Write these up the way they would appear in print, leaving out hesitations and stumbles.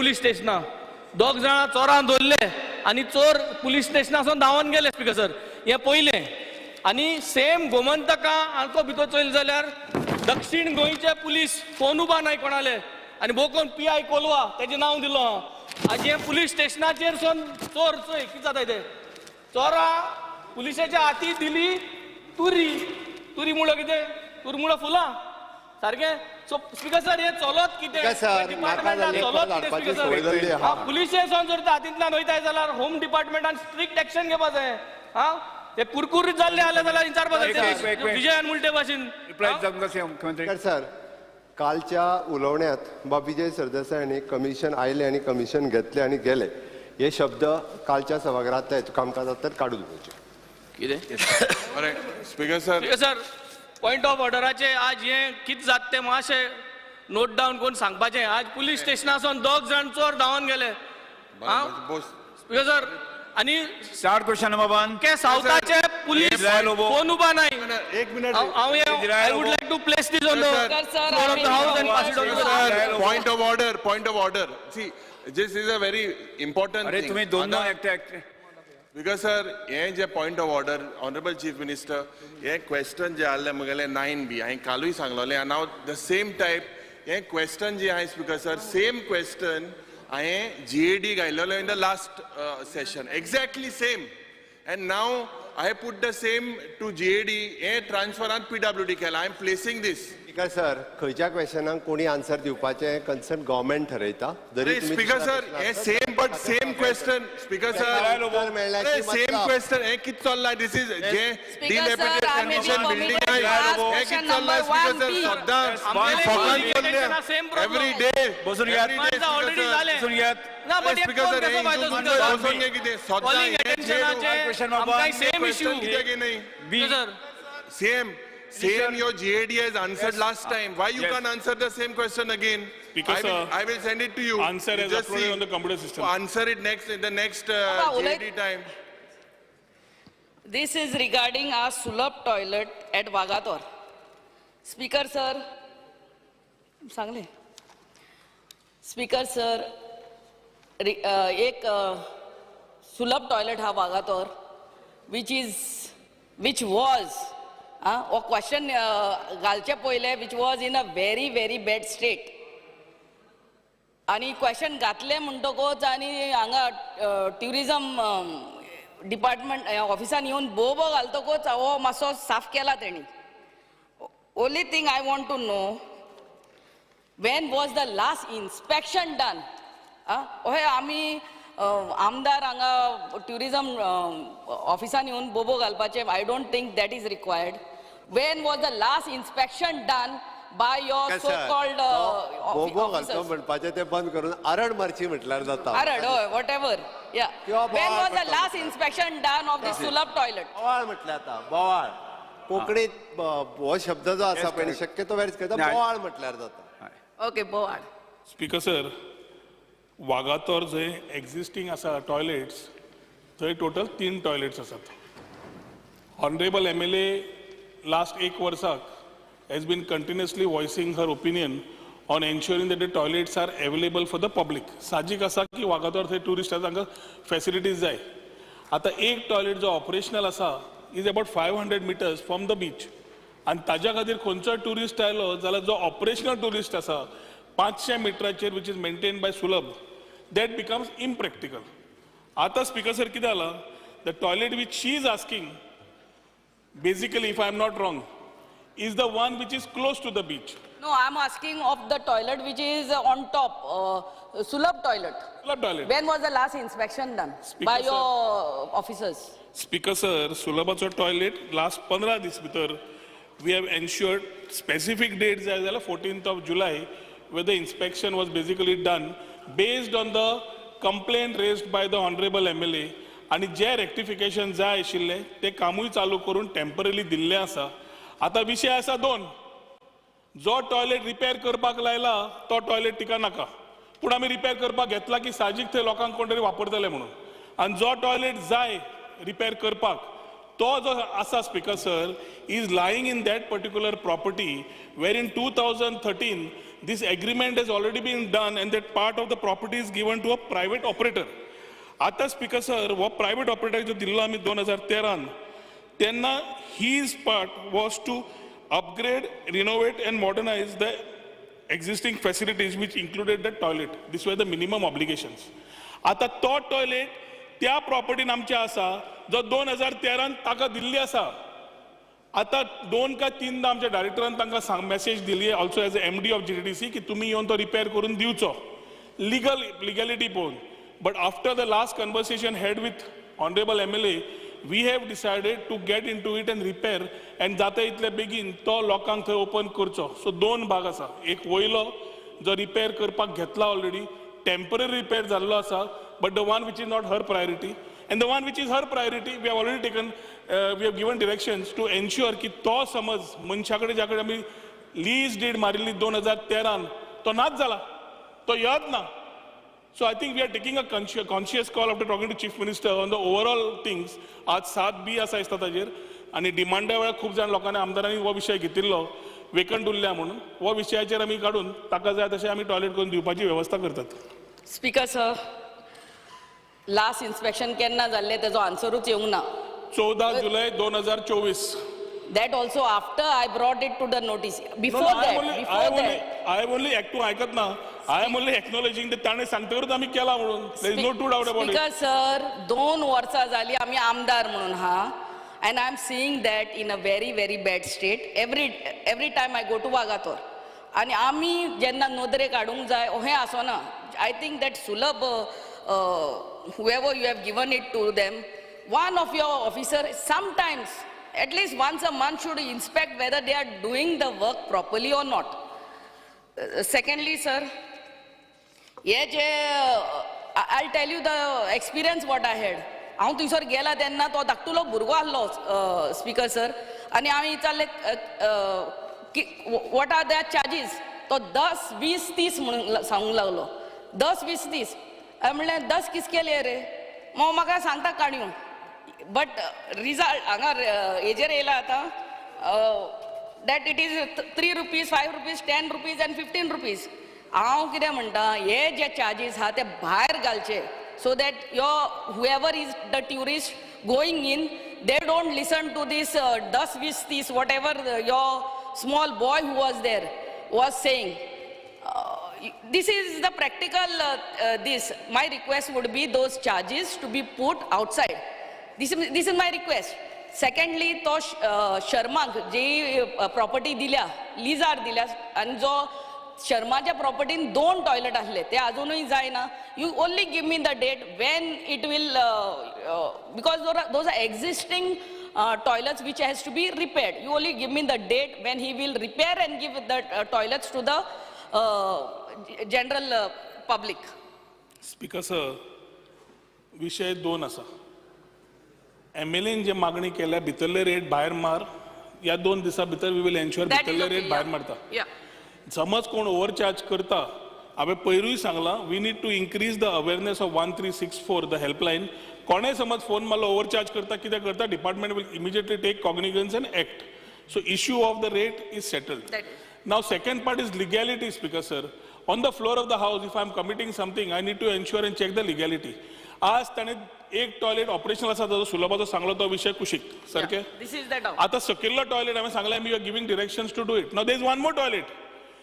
Police स्टेशना दोग जाणां चोरां धरले आनी चोर पुलीस स्टेशनासून धांवन गेले. स्पीकर सर, हें पयलें. आनी सेम गोमंतका आमको भितर चोयलें जाल्यार दक्षीण गोंयचे पुलीस फोन उबा नाय कोणाले आनी बोकोन पी I Colva तेजें नांव दिलो हांव. आज हें पुलीस स्टेशनाचेर सून चोर, चोय कितें जाता तें. चोरां पुलिसाच्या हाती दिली तुरी. तुरी मुळो कितें? तुरी मुळो फुलां सारकें. सो स्पीकर सर, हें चलत कितें? स्पीकर सर, डिपार्टमेंटान नाका जाल्ले चलत पद कितें? हाडपाची स्पीकर सोय जाल्ली सर, आहा. हा, पुलिशे सावन जर ते हातींतल्यान वयताय जाल्यार होम डिपार्टमेंटान स्ट्रिक्ट एक्शन घेवपा जाय. हा, ते कुरकुरीत जाल्ले आले जाल्यार विचारपा एक जाय. एक एक. विजयान मुलटे भाशेन. रिप्लाय जावंक जाय मुख्यमंत्री. स्पीकर सर, कालच्या उलोवण्यांत बाब विजय सरदेसाय हांणी कमिशन आयले आनी कमिशन घेतले आनी गेले हे शब्द कालच्या सभागृहांतल्या कामकाजांतल्यान काडून उडोवचे. कितें? बरें speaker sir. Speaker sir, point of ऑर्डराचे आज हें कितें जाता तें मातशें नोट डावन करून सांगपाचें. आज पुलीस स्टेशनासून दोग जाण चोर धांवन गेले. आं, स्पीकर सर, आनी start question number one. के सावथाचे पुलीस इस्रायल लोबो. फोन उबा नाही. एक मिनिट. हांव I would like to place this on the Sir, sir, floor of the house and pass it on. Sir, point of order, point of order. See, this is a very important अरे thing. तुम्ही दोन दोन एकटे एकटे. Because sir, हें जे point of order, honourable chief minister, हें question जे आहलें मुगेलें 9B, हांवें कालूय सांगलोलें आनी हांव the same type हें क्वेश्चन जे आहाय स्पीकर सर, सेम क्वेश्चन हांवें GAD घायलेलो in the last session, exactly same, and now I put the same to GAD. हें ट्रान्सफरान PWD केलां. I am placing this. Speaker sir, खंयच्या क्वेश्चनाक कोणी आन्सर दिवपाचें concern government ठरयता. जरी तुम्ही स्पीकर दुसऱ्या सर, हे प्रश्नाक same but same question, speaker sir. उत्तर मेळ्ळ्याची सेम मतलब. क्वेश्चन, हे कितें चल्लां? This is J Speaker sir, dilapidated I may be condition building permitted to ask हे question कितें चल्लां number speaker one sir? B. सद्दां आमगेले same problem. Every day. बसून घेयात. ऑलरेडी जालें. बसून घेयात. ना, बट स्पीकर सर, हे बसून घे. कितें सद्दां कॉलिंग अटेन्शनाचे Question number आमकांय one. Same issue. कित्याक न्ही? बी. Sir. Same same, your GAD has answered last time. Why you Yes. can't answer the same question again? Speaker I will, sir, I will send it to you. Answer You is just uploaded see. on the computer system. Answer it next in the next Baba, GAD ulay- time. This is regarding our Sulabh toilet at Vagator. Speaker sir, सांगले. Speaker sir, एक सुलभ toilet हा Vagator which was, हो question घालचे पयले, which was in a very very bad state. आनी question घातलें म्हणटकूच आनी हांगा ट्युरिजम डिपार्टमेंट ऑफिसान येवन बोबो घालतकूच हो मातसो साफ केला तेणी. Only thing I want to know, when was the last inspection done? हे आमी आमदार हांगा ट्युरिजम ऑफिसान येवन बोबो घालपाचे, I don't think that is required. When was the last inspection done by your so called बोबो घालतो म्हणपाचें तें बंद करून आरड मारची म्हटल्यार जाता. आरड, हय, what ever, या. किंवा when बोवाळ was the करता. last inspection done of the Sulabh toilet? बोवाळ म्हटल्यार जाता बोवाळ. कोंकणीत हो शब्द जो आसा पळय, शक्यतो वेळच करता. नाही. बोवाळ म्हटल्यार जाता. ओके, बोवाळ. स्पीकर सर, वागातोर जंय एक्झिस्टींग आसा टॉयलेट्स, थंय टोटल तीन टॉयलेट्स आसात. ऑनरेबल एमएलए लास्ट एक वर्साक has been continuously voicing her opinion on ensuring that the toilets are available for the public. साहजीक आसा की वागातोर थंय ट्युरिस्ट आसा, तांकां फॅसिलिटीज जाय. आतां एक टॉयलेट जो ऑपरेशनल आसा is about 500 meters from the beach आनी ताज्या खातीर खंयचोय ट्युरिस्ट आयलो जाल्यार जो ऑपरेशनल ट्युरिस्ट आसा 500 मिटराचेर, which is maintain by Sulabh, that becomes impractical. आतां स्पीकर सर, कितें जालां, the toilet which she is asking, basically, if I am not wrong, is the one which is close to the beach. No, I am asking of the toilet which is on top, Sulabh toilet. Sulabh toilet. When was the last inspection done Speaker by sir. your officers? Speaker sir, सुलभाचो toilet last 15 दीस भितर we have ensured. Specific date जाय जाल्यार 14th of July, where the inspection was basically done based on the complaint raised by the honorable MLA आनी जे rectification जाय आशिल्लें तें कामूय चालू करून टेम्पररी दिल्लें आसा. आतां विशय आसा दोन. जो टॉयलेट रिपेर करपाक लायला तो टॉयलेट तिका नाका, पूण आमी रिपेर करपाक घेतला की साहजीक थंय लोकांक कोण तरी वापरतले म्हणून. आनी जो टॉयलेट जाय रिपेर करपाक तो जो आसा, Speaker sir, is lying in that particular property where in 2013 this agreement has already been done and that part of the property is given to a private operator. आता स्पीकर सर, हो private operator जो दिल्लो आमी 2013न, तेन्ना his part was to upgrade, renovate and modernize the existing facilities, which included the toilet. These were the minimum obligations. आता तो toilet त्या प्रॉपर्टीन आमच्या आसा, जो 2013न ताका दिल्ली आसा. आता दोन का तीनदा आमच्या डायरेक्टरान तांकां सांग मॅसेज दिली also as a MD of GTDC की तुमी येवन तो रिपेर करून दिवचो, लिगॅलिटी पळोवन. But after the last conversation had with honourable MLA, we have decided to get into it and repair and जाता इतले बेगीन तो लोकांक थंय ओपन करचो. सो दोन भाग आसा. एक वयलो जो रिपेर करपाक घेतला, ऑलरेडी टेम्पररी रिपेर जाल्लो आसा, but the one which is not her priority, and the one which is her priority, we have already taken, we have given directions to ensure की तो समज मनशा कडेन ज्या कडेन आमी लीज डीड मारिल्ली 2013न, तो नाच जाला, तो येत ना. So I think we are taking a conscious call after talking to Chief Minister on the overall things. आज 7B आसा दिसता ताजेर आनी डिमांडा वेळार खूब जाण लोकांनी, आमदारांनी हो विशय घेतिल्लो, वेकंट उरल्या म्हणून. हो विशयाचेर आमी काडून ताका जाय तशें आमी टॉयलेट करून दिवपाची वेवस्था करतात. स्पीकर सर, लास्ट इन्स्पेक्शन केन्ना जाल्लें तेजो आन्सरूच येवंक ना. 14 जुलय 2024. That also after I brought it to the notice. Before that, before that. I am only तूं आयकत ना. I am only acknowledging ते ताणें सांगतकूच आमी केला म्हणून. There is no two doubt about it. Speaker sir, 2 वर्सां जाली आमी आमदार म्हणून हा, and I am seeing that in a very very bad state every time I go to Vagator. आनी आमी जेन्ना नदरे काडूंक जाय हें आसना. I think that Sulabh, whoever you have given it to them, one of your officer sometimes, at least once a month, should inspect whether they are doing the work properly or not. Secondly, sir, हे जे, I tell you the experience what I had. हांव थंयसर गेला तेन्ना तो धाकटुलो भुरगो आसलो, speaker sir, आनी हांवें विचारलें की what are the charges? तो 10, 20, 30 म्हणून सांगूंक लागलो. 10, 20, 30. हांवें म्हणलें, 10 किसके लिए रे? मग म्हाका सांगता काणयो. बट रिजल्ट हांगा हेजेर येयला आतां that it is ₹3, ₹5, ₹10 and ₹15. हांव कितें म्हणटा, हे जे चार्जीस आहा ते भायर घालचे, so that your whoever is the tourist going in, they don't listen to this 10, 20, 30, whatever your small boy who was there was saying. This is the practical, this. My request would be those charges to be put outside. This is my request. Secondly, तो शर्माक जी property दिल्या, lizard दिल्या, आनी जो शर्माच्या प्रॉपर्टीन दोन toilet आसले ते अजुनूय जायना. You only give me the date when it will, because those are existing toilets which has to be repaired. You only give me the date when he will repair and give the toilets to the general public. Speaker sir, विशय दोन आसा. M L N जे मागणी केल्या, भितरले rate भायर मार, ह्या 2 दिसां भितर we will ensure That is भितरले okay, rate भायर yeah. मारता. समज कोण ओवरचार्ज करता, हांवें पयरूय सांगलां, we need to increase the awareness of 1364, the helpline. कोणेय समज फोन मारलो, ओवरचार्ज करता, कितें करता, department will immediately take cognizance and act. So issue of the rate is settled. That is. Now, second part is legality, Speaker sir. On the floor of the house, if I am committing something, I need to ensure and check the legality. आज ताणें एक toilet operational आसा, जो सुलभाचो सांगलो तो विशय कुशीक सारकें. This is the doubt. आता सकयल्लो टॉयलेट हांवें सांगलें, you are giving directions to do it. Now there is one more toilet,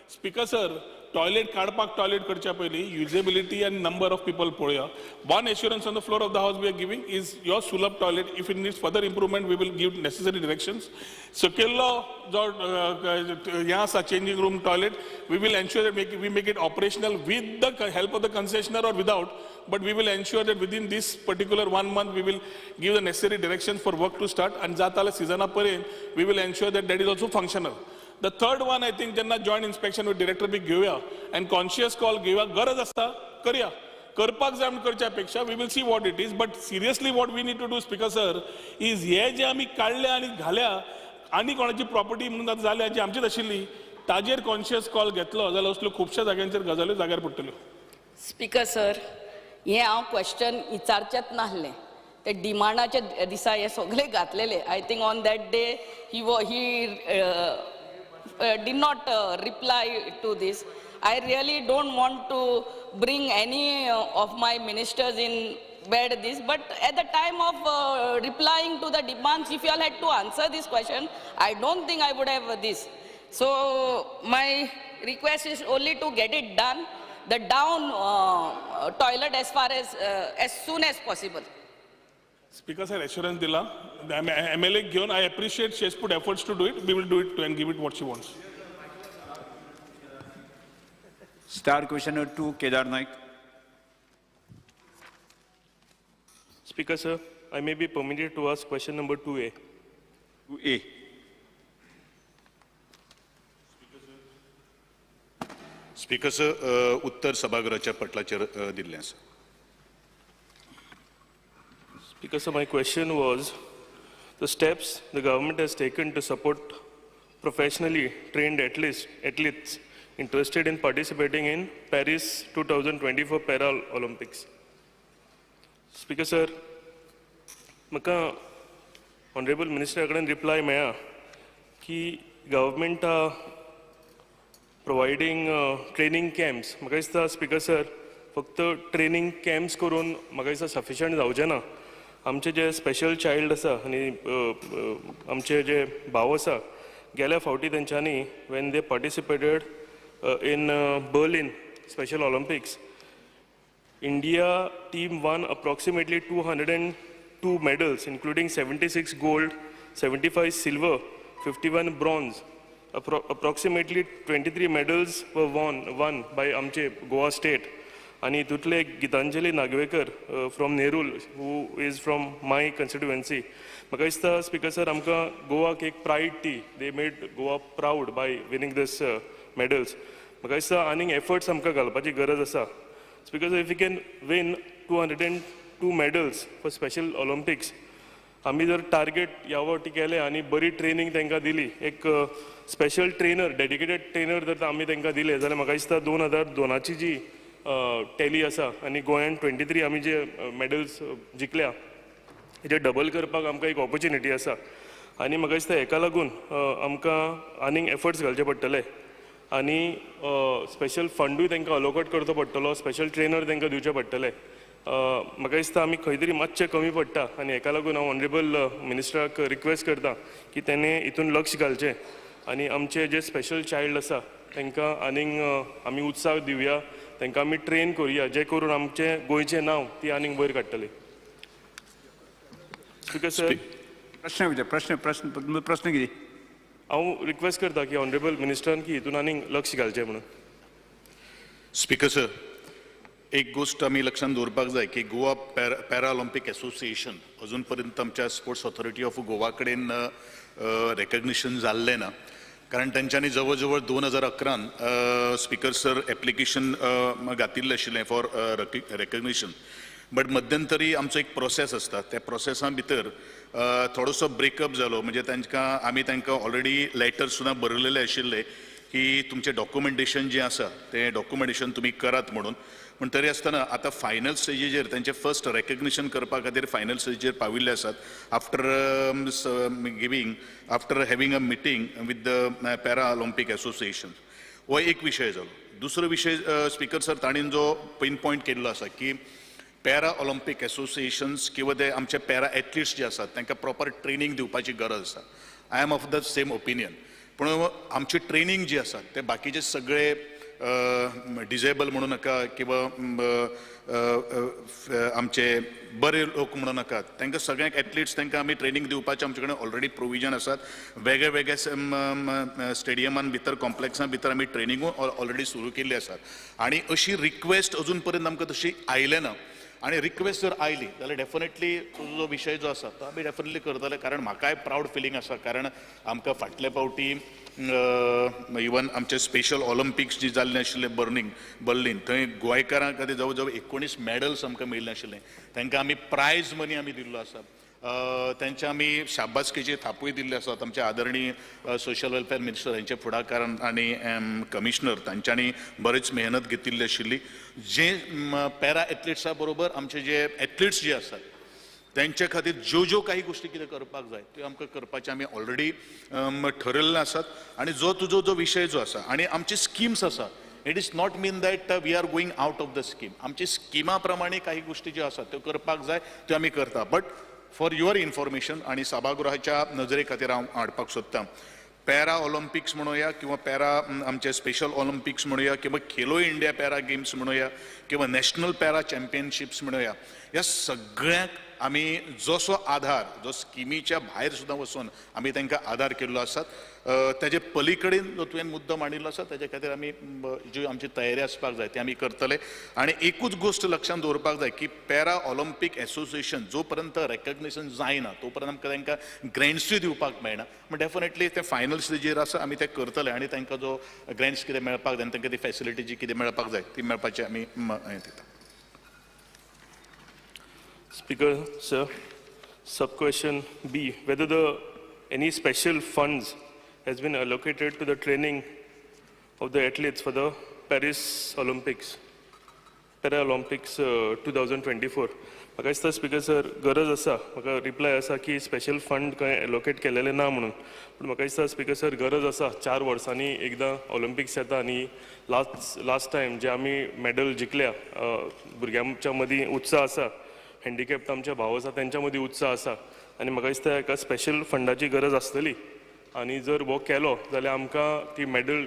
Speaker sir. Toilet काडपाक, टॉयलेट करच्या पयलीं युजेबिलिटी आनी नंबर ऑफ पिपल पळोवया. One assurance on the floor of the house we are giving is your Sulabh toilet, if it needs further improvement, we will give necessary directions. सकयल्लो जो हें आसा, changing room toilet, we will ensure that we make it operational with the help of the concessionaire or without, but we will ensure that within this particular one month we will give the necessary directions for work to start, and जाता सिजना पर्यंत we will ensure that that is also functional. The third one, I think जेन्ना joint inspection with director B घेवया and conscious call घेवया. गरज आसता करया, करपाक जाय म्हणून करच्या पेक्षा we will see what it is. But seriously, what we need to do, Speaker sir, is हे जे आमी काडल्या आनी घाल्या आनी कोणाची प्रॉपर्टी म्हणून आतां जाल्या जी आमचीच आशिल्ली, ताजेर कॉन्शियस कॉल घेतलो जाल्यार असल्यो खुबश्या जाग्यांचेर गजाल्यो जाग्यार पडटल्यो. स्पीकर सर, हें हांव क्वेश्चन विचारचेंच नासलें. ते डिमांडाच्या दिसा हे सगळे घातलेले. I think on that day he did not reply to this. I really don't want to bring any of my ministers in bad this, but at the time of replying to the demands, if you all had to answer this question, I don't think I would have this. So my request is only to get it done, the down toilet as far as soon as possible. Speaker sir, assurance दिला MLA घेवन. I appreciate she has put efforts to do it. We will do it and give it what she wants. Star question number 2, Kedar Naik. Speaker sir, I may be permitted to ask question number 2A. 2A. Speaker sir, उत्तर सभागृहाच्या पटलाचेर दिल्लें आसा. Speaker sir, my question was the steps the government has taken to support professionally trained athletes interested in participating in Paris 2024 Para Olympics. Speaker sir, म्हाका honourable मिनिस्टरा कडेन reply मेळ्ळा की government प्रोवायडींग training camps. म्हाका दिसता स्पीकर सर, फक्त training camps करून म्हाका दिसता सफिशंट जावचें ना. आमचे जे स्पेशल चायल्ड आसा आनी आमचे जे भाव आसा, गेल्या फावटी तेंच्यांनी when they participated in Berlin Special Olympics, India team won approximately 202 medals, including 76 gold, 75 silver, 51 bronze. Approximately 23 medals were won by आमचे गोवा स्टेट. आनी हितूंतले Gitanjali Nagvekar from Nerul, who is from my constituency. म्हाका दिसता speaker sir, आमकां गोवाक एक pride ती, they made Goa proud by winning this medals. म्हाका दिसता आनीक एफर्ट्स आमकां घालपाची गरज आसा. Speaker sir, if you can win 202 medals for Special Olympics, आमी जर टार्गेट ह्या फावटी केलें आनी बरी ट्रेनींग तांकां दिली, एक स्पेशल ट्रेनर, डेडिकेटेड ट्रेनर जर आमी तांकां दिले जाल्यार म्हाका दिसता 2002 जी टॅली आसा आनी गोंयान 23 आमी जे मॅडल्स जिखल्या हेजे डबल करपाक आमकां एक ऑपॉर्च्युनिटी आसा. आनी म्हाका दिसता हेका लागून आमकां आनीक एफर्ट्स घालचे पडटले आनी स्पेशल फंडूय तांकां अलोकेट करचो पडटलो, स्पेशल ट्रेनर तांकां दिवचे पडटले. म्हाका दिसता आमी खंय तरी मातशें कमी पडटा आनी हेका लागून हांव ऑनरेबल मिनिस्टराक रिक्वेस्ट करता की तेणें हितून लक्ष घालचें आनी आमचे जे स्पेशल चायल्ड आसा तांकां आनीक आमी उत्साह दिवया, तांकां आमी ट्रेन करुया, जे करून आमचें गोंयचें नांव ती आनीक वयर काडटली. स्पीकर सर, प्रश्न विचार, प्रश्न प्रश्न प्रश्न कितें? हांव रिक्वेस्ट करता की ऑनरेबल मिनिस्टरान की हितून आनीक लक्ष घालचें म्हणून. स्पीकर सर, एक गोश्ट आमी लक्षांत दवरपाक जाय की गोवा पॅरा ऑलिम्पिक एसोसिएशन अजून पर्यंत आमच्या स्पोर्ट्स ऑथॉरिटी ऑफ गोवा कडेन रेकग्निशन जाल्लें ना, कारण तेंच्यांनी जवळ जवळ 2011 स्पीकर सर एप्लिकेशन घातिल्लें आशिल्लें फॉर रेकग्निशन. बट मध्यंतरी आमचो एक प्रोसेस आसता, त्या प्रोसेसा भितर थोडोसो ब्रेकअप जालो. म्हणजे तांकां आमी तांकां ऑलरेडी लेटर सुद्दां बरयलेले आशिल्ले की तुमचें डॉक्युमेंटेशन जें आसा तें डॉक्युमेंटेशन तुमी करात म्हणून. पूण तरी आसतना आतां फायनल स्टेजीचेर तेंचें फर्स्ट रेकग्निशन करपा खातीर फायनल स्टेजीचेर पाविल्ले आसात, after having a meeting with the Para Olympic Association. हो एक विशय जालो. दुसरो विशय स्पीकर सर, ताणें जो पिन पॉयंट केल्लो आसा की पॅरा ऑलिम्पिक एसोसिएशन्स किंवा ते आमचे पॅरा एथलिट्स जे आसात तांकां प्रॉपर ट्रेनींग दिवपाची गरज आसा. I am of the same opinion. पूण आमची ट्रेनींग जी आसा ते बाकीचे सगळे डिजेबल म्हणू नाका किंवा आमचे बरे लोक म्हणू नाका, तांकां सगळ्यांक एथलिट्स तांकां आमी ट्रेनींग दिवपाचें आमचे कडेन ऑलरेडी प्रोविजन आसात. वेगळे वेगळे स्टेडियमान भितर, कॉम्प्लेक्सां भितर आमी ट्रेनिंगूय ऑलरेडी सुरू केल्ली आसात. आनी अशी रिक्वेस्ट अजून पर्यंत आमकां तशी आयलें ना. आनी रिक्वेस्ट जर आयली जाल्यार डेफिनेटली जो विशय जो आसा तो आमी डेफिनेटली करतले, कारण म्हाकाय प्रावड फिलींग आसा. कारण आमकां फाटले फावटी इवन आमचे स्पेशल ऑलिम्पिक्स जी जाल्ले आशिल्ले बर्लिन, थंय गोंयकारां खातीर जवळ जवळ 19 मॅडल्स आमकां मेळिल्लें आशिल्लें. तांकां आमी प्रायज मनी आमी दिल्लो आसा, तांचे आमी शाबासकेची थापूय दिल्ली आसात. आमचे आदरणीय सोशल वेलफेअर मिनिस्टर हांचे फुडाकारान आनी कमिशनर तांच्यांनी बरीच मेहनत घेतिल्ली आशिल्ली. जे पॅरा एथलिट्सा बरोबर आमचे जे एथलिट्स जे आसात तेंचे खातीर ज्यो ज्यो काही गोश्टी कितें करपाक जाय त्यो आमकां करपाचें आमी ऑलरेडी ठरयल्लें आसात. आनी जो तुजो जो विशय जो आसा आनी आमची स्किम्स आसा, it is not mean that we are going out of the scheme. आमची स्किमा प्रमाणे काही गोश्टी ज्यो आसात त्यो करपाक जाय, त्यो आमी करता. बट फॉर your information आनी सभागृहाच्या नजरे खातीर हांव हाडपाक सोदतां, पॅरा ऑलिम्पिक्स म्हणुया किंवा पॅरा आमचे स्पेशल ऑलिम्पिक्स म्हणुया किंवा खेलो इंडिया पॅरा गेम्स म्हणुया किंवा नॅशनल पॅरा चॅम्पियनशिप्स म्हणुया, ह्या सगळ्यांक आमी जसो आधार जो स्किमीच्या भायर सुद्दां वचून आमी तांकां आधार केल्लो आसात. ताजे पलीकडेन जो तुवें मुद्दो मांडिल्लो आसा ताजे खातीर आमी ज्यो आमची तयारी आसपाक जाय ती आमी करतले. आनी एकूच गोश्ट लक्षांत दवरपाक जाय की पॅरा ऑलिम्पीक एसोसिएशन जो पर्यंत रेकग्निशन जायना तो पर्यंत आमकां तांकां ग्रँट्सूय दिवपाक मेळना. पूण डेफिनेटली ते फायनल स्टेजीर आसा, आमी ते करतले आनी तांकां जो ग्रँट्स कितें मेळपाक जाय आनी तांकां ती फॅसिलिटी जी कितें मेळपाक जाय ती मेळपाची आमी हें दिता. Speaker, sir, sub question B, whether the any special funds has been allocated to the training of the athletes for the Paris Olympics, Paralympics 2024. म्हाका दिसता स्पीकर सर गरज आसा, म्हाका रिप्लाय आसा की स्पेशल फंड खंय एलोकेट केलेले ना म्हणून, पूण म्हाका दिसता स्पीकर सर गरज आसा. 4 वर्सांनी एकदां ऑलिम्पिक्स येता आनी लास्ट टायम जे आमी मॅडल जिखल्या, भुरग्यांच्या मदीं उत्साह आसा, हँडिकॅप्ड आमचे भाव आसा तेंच्या मदीं उत्साह आसा आनी म्हाका दिसता एका स्पेशल फंडाची गरज आसतली. आनी जर हो केलो जाल्यार आमकां ती मॅडल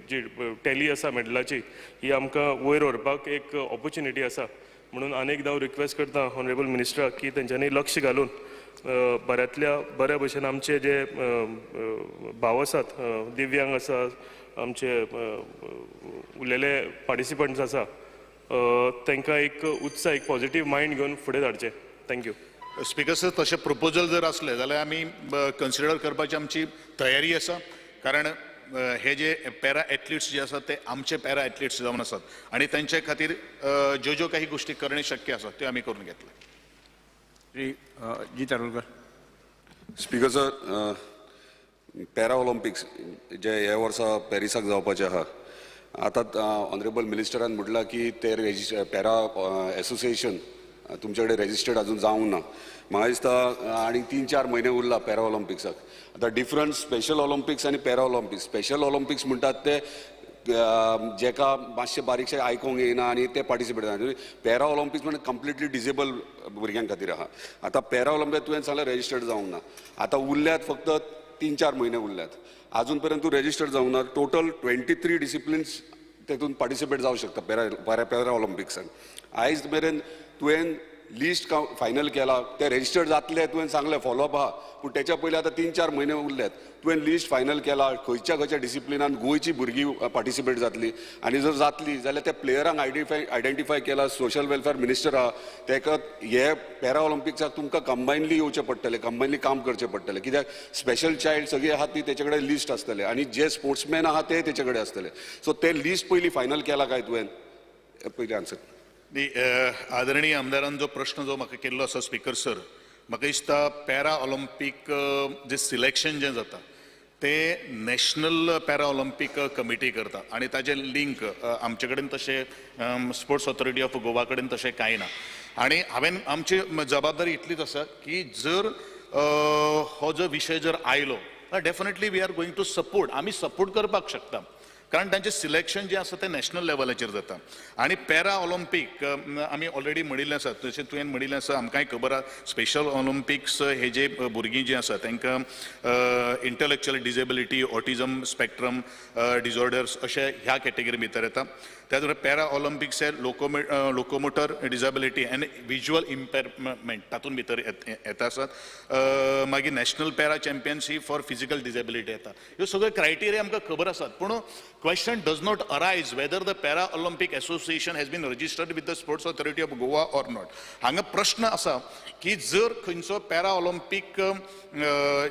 जी टॅली आसा मॅडलाची ही आमकां वयर व्हरपाक एक ऑपॉर्च्युनिटी आसा. म्हणून आनी एकदां हांव रिक्वेस्ट करता ऑनरेबल मिनिस्टराक की तेंच्यांनी लक्ष घालून बऱ्यांतल्या बऱ्या भशेन आमचे जे भाव आसात, दिव्यांग आसा, आमचे उरलेले पार्टिसिपंट्स आसा, तांकां एक उत्साह, एक पॉझिटीव मायंड घेवन फुडें धाडचें. Thank you. Speaker sir, तशें प्रपोजल जर आसलें जाल्यार आमी कन्सिडर करपाची आमची तयारी आसा. कारण हे जे पॅरा एथलिट्स जे आसात ते आमचे पॅरा एथलिट्स जावन आसात आनी तांचे खातीर ज्यो ज्यो काही गोश्टी करणे शक्य आसा त्यो आमी करून घेतले. Shri Jeet Arolkar. Speaker sir, para Olympics जे ह्या वर्सा पॅरिसाक जावपाचे आहा, आतां ऑनरेबल मिनिस्टरान म्हटलां की ते पॅरा एसोसिएशन तुमचे कडेन रेजिस्टर्ड अजून जावंक ना. म्हाका दिसता आनी 3-4 म्हयने उरला पॅरा ऑलिम्पिक्साक. आतां डिफरंट स्पेशल ऑलिम्पिक्स आनी पॅरा ऑलिम्पिक्स. स्पेशल ऑलिम्पिक्स म्हणटात ते जेका मातशें बारीकशें आयकोंक येयना आनी ते पार्टिसिपेट जाता. पॅरा ऑलिम्पिक्स म्हणजे कंप्लिटली डिजेबल भुरग्यां खातीर आहा. आतां पॅरा ऑलिम्पिक तुवें सांगलें रेजिस्टर्ड जावंक ना, आतां उरल्यात फक्त 3-4 म्हयने उरल्यात, आजून पर्यंत तूं रेजिस्टर्ड जावंक ना. टोटल 23 डिसिप्लिन्स तेतून पार्टिसिपेट जावं शकता पॅरा पॅरा ऑलिम्पिक्सान. आयज मेरेन तुवें लिस्ट फायनल केला, ते रेजिस्टर्ड जातले तुवें सांगलें, फॉलोअप आहा, पूण तेच्या पयलीं आतां 3-4 म्हयने उरल्यात. तुवें लिस्ट फायनल केला, खंयच्या खंयच्या डिसिप्लिनान गोंयची भुरगीं पार्टिसिपेट जातली आनी जर जातली जाल्यार त्या प्लेयरांक आयडेंटिफाय केला. सोशल वेलफेअर मिनिस्टर आहा, तेका हे पॅरा ऑलिम्पिक्साक तुमकां कंबायनली येवचें पडटलें, कंबायनली काम करचें पडटलें. कित्याक स्पेशल चायल्ड सगळीं आहा ती तेचे कडेन लिस्ट आसतलें आनी जे स्पोर्ट्समॅन आहा ते तेचे कडेन आसतले. सो ते लिस्ट पयलीं फायनल केला काय तुवें, पयलीं आन्सर. आदरणीय आमदारान जो प्रश्न जो म्हाका केल्लो आसा स्पीकर सर, म्हाका दिसता पॅरा ऑलिम्पीक जे सिलेक्शन जें जाता तें नॅशनल पॅरा ऑलिम्पीक कमिटी करता आनी ताजें लिंक आमचे कडेन तशें स्पोर्ट्स ऑथॉरिटी ऑफ गोवा कडेन तशें कांय ना. आनी हांवें आमची जबाबदारी इतलीच आसा की जर हो जो विशय जर आयलो definitely we are going to support, आमी सपोर्ट करपाक शकता, कारण तांचें सिलेक्शन जें आसा तें नॅशनल लेवलाचेर जाता. आनी पॅरा ऑलिम्पीक आमी ऑलरेडी म्हणिल्लें आसा, तशें तुवें म्हणिल्लें आसा, आमकांय खबर आसा स्पेशल ऑलिम्पिक्स हे जे भुरगीं जीं आसा तांकां intellectual disability, autism spectrum disorders अशे ह्या कॅटेगरी भितर येता. त्याच बरोबर पॅरा ऑलिम्पिक्स हे locomotor disability and visual impairment तातूंत भितर येता आसात. मागीर national para championship for physical disability येता. ह्यो सगळ्यो क्रायटेरिया आमकां खबर आसात, पूण question does not arise whether the Para Olympic Association has been registered with the Sports Authority of Goa or not. हांगा प्रश्न आसा की जर खंयचो पॅरा ऑलिम्पीक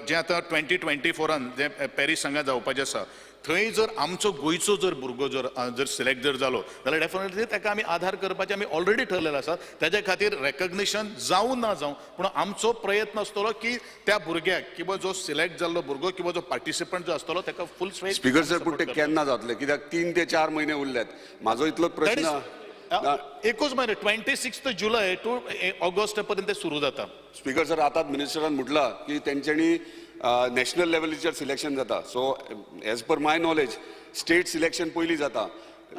जें आतां 2024 जें पॅरीस हांगा जावपाचें आसा थंय जर आमचो गोंयचो जर भुरगो जर जर सिलेक्ट जर जालो जाल्यार डेफिनेटली ताका आमी आधार करपाचें आमी ऑलरेडी ठरलेलें आसा. ताज्या खातीर रेकग्निशन जावं ना जावं, पूण आमचो प्रयत्न आसतलो की त्या भुरग्याक किंवा जो सिलेक्ट जाल्लो भुरगो किंवा जो पार्टिसिपंट जो आसतलो ताका फूल स्पेस. स्पीकर सर, पूण ते केन्ना जातले? कित्याक 3 ते 4 म्हयने उरल्यात. म्हाजो इतलो प्रश्न, एकूच म्हयनो, 26 जुलय टू ऑगस्ट पर्यंत ते सुरू जाता. स्पीकर सर, आतां मिनिस्टरान म्हटलां की तेंच्यांनी नॅशनल लेवलीचेर सिलेक्शन जाता. So as per my knowledge, state selection पयलीं जाता.